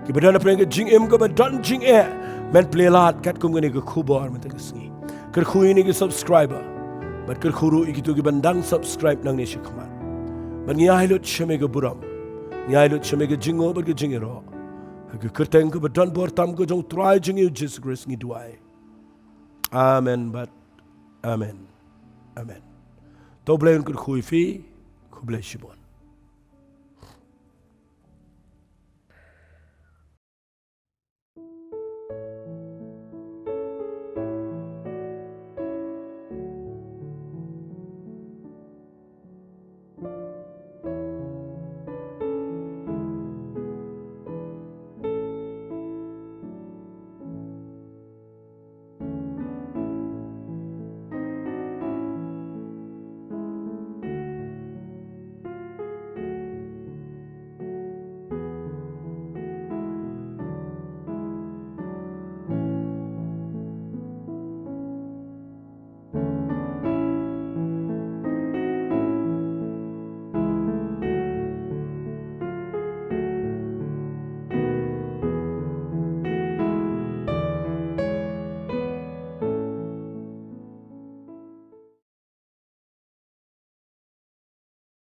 Kiba don hapdeng ka jingim kaba don jingeh, men plie lad katkum kane ka khubor mynta ka sngi. Kyrkhu ïa kine ki subscriber, bad kyrkhu ruh ïa kito kiban dang subscribe nangne shakhmat. Bad ngi ai lut sha me ka burom, ngi ai lut sha me ka jingnguh bad ka jingïaroh. Ha ka kyrteng kaba don bor tam ka jong U Trai jong ngi U Jisu Khrist ngi duwai. Amen bad amen. Amen. To U Blei un kyrkhu ïa phi. Khublei shibun.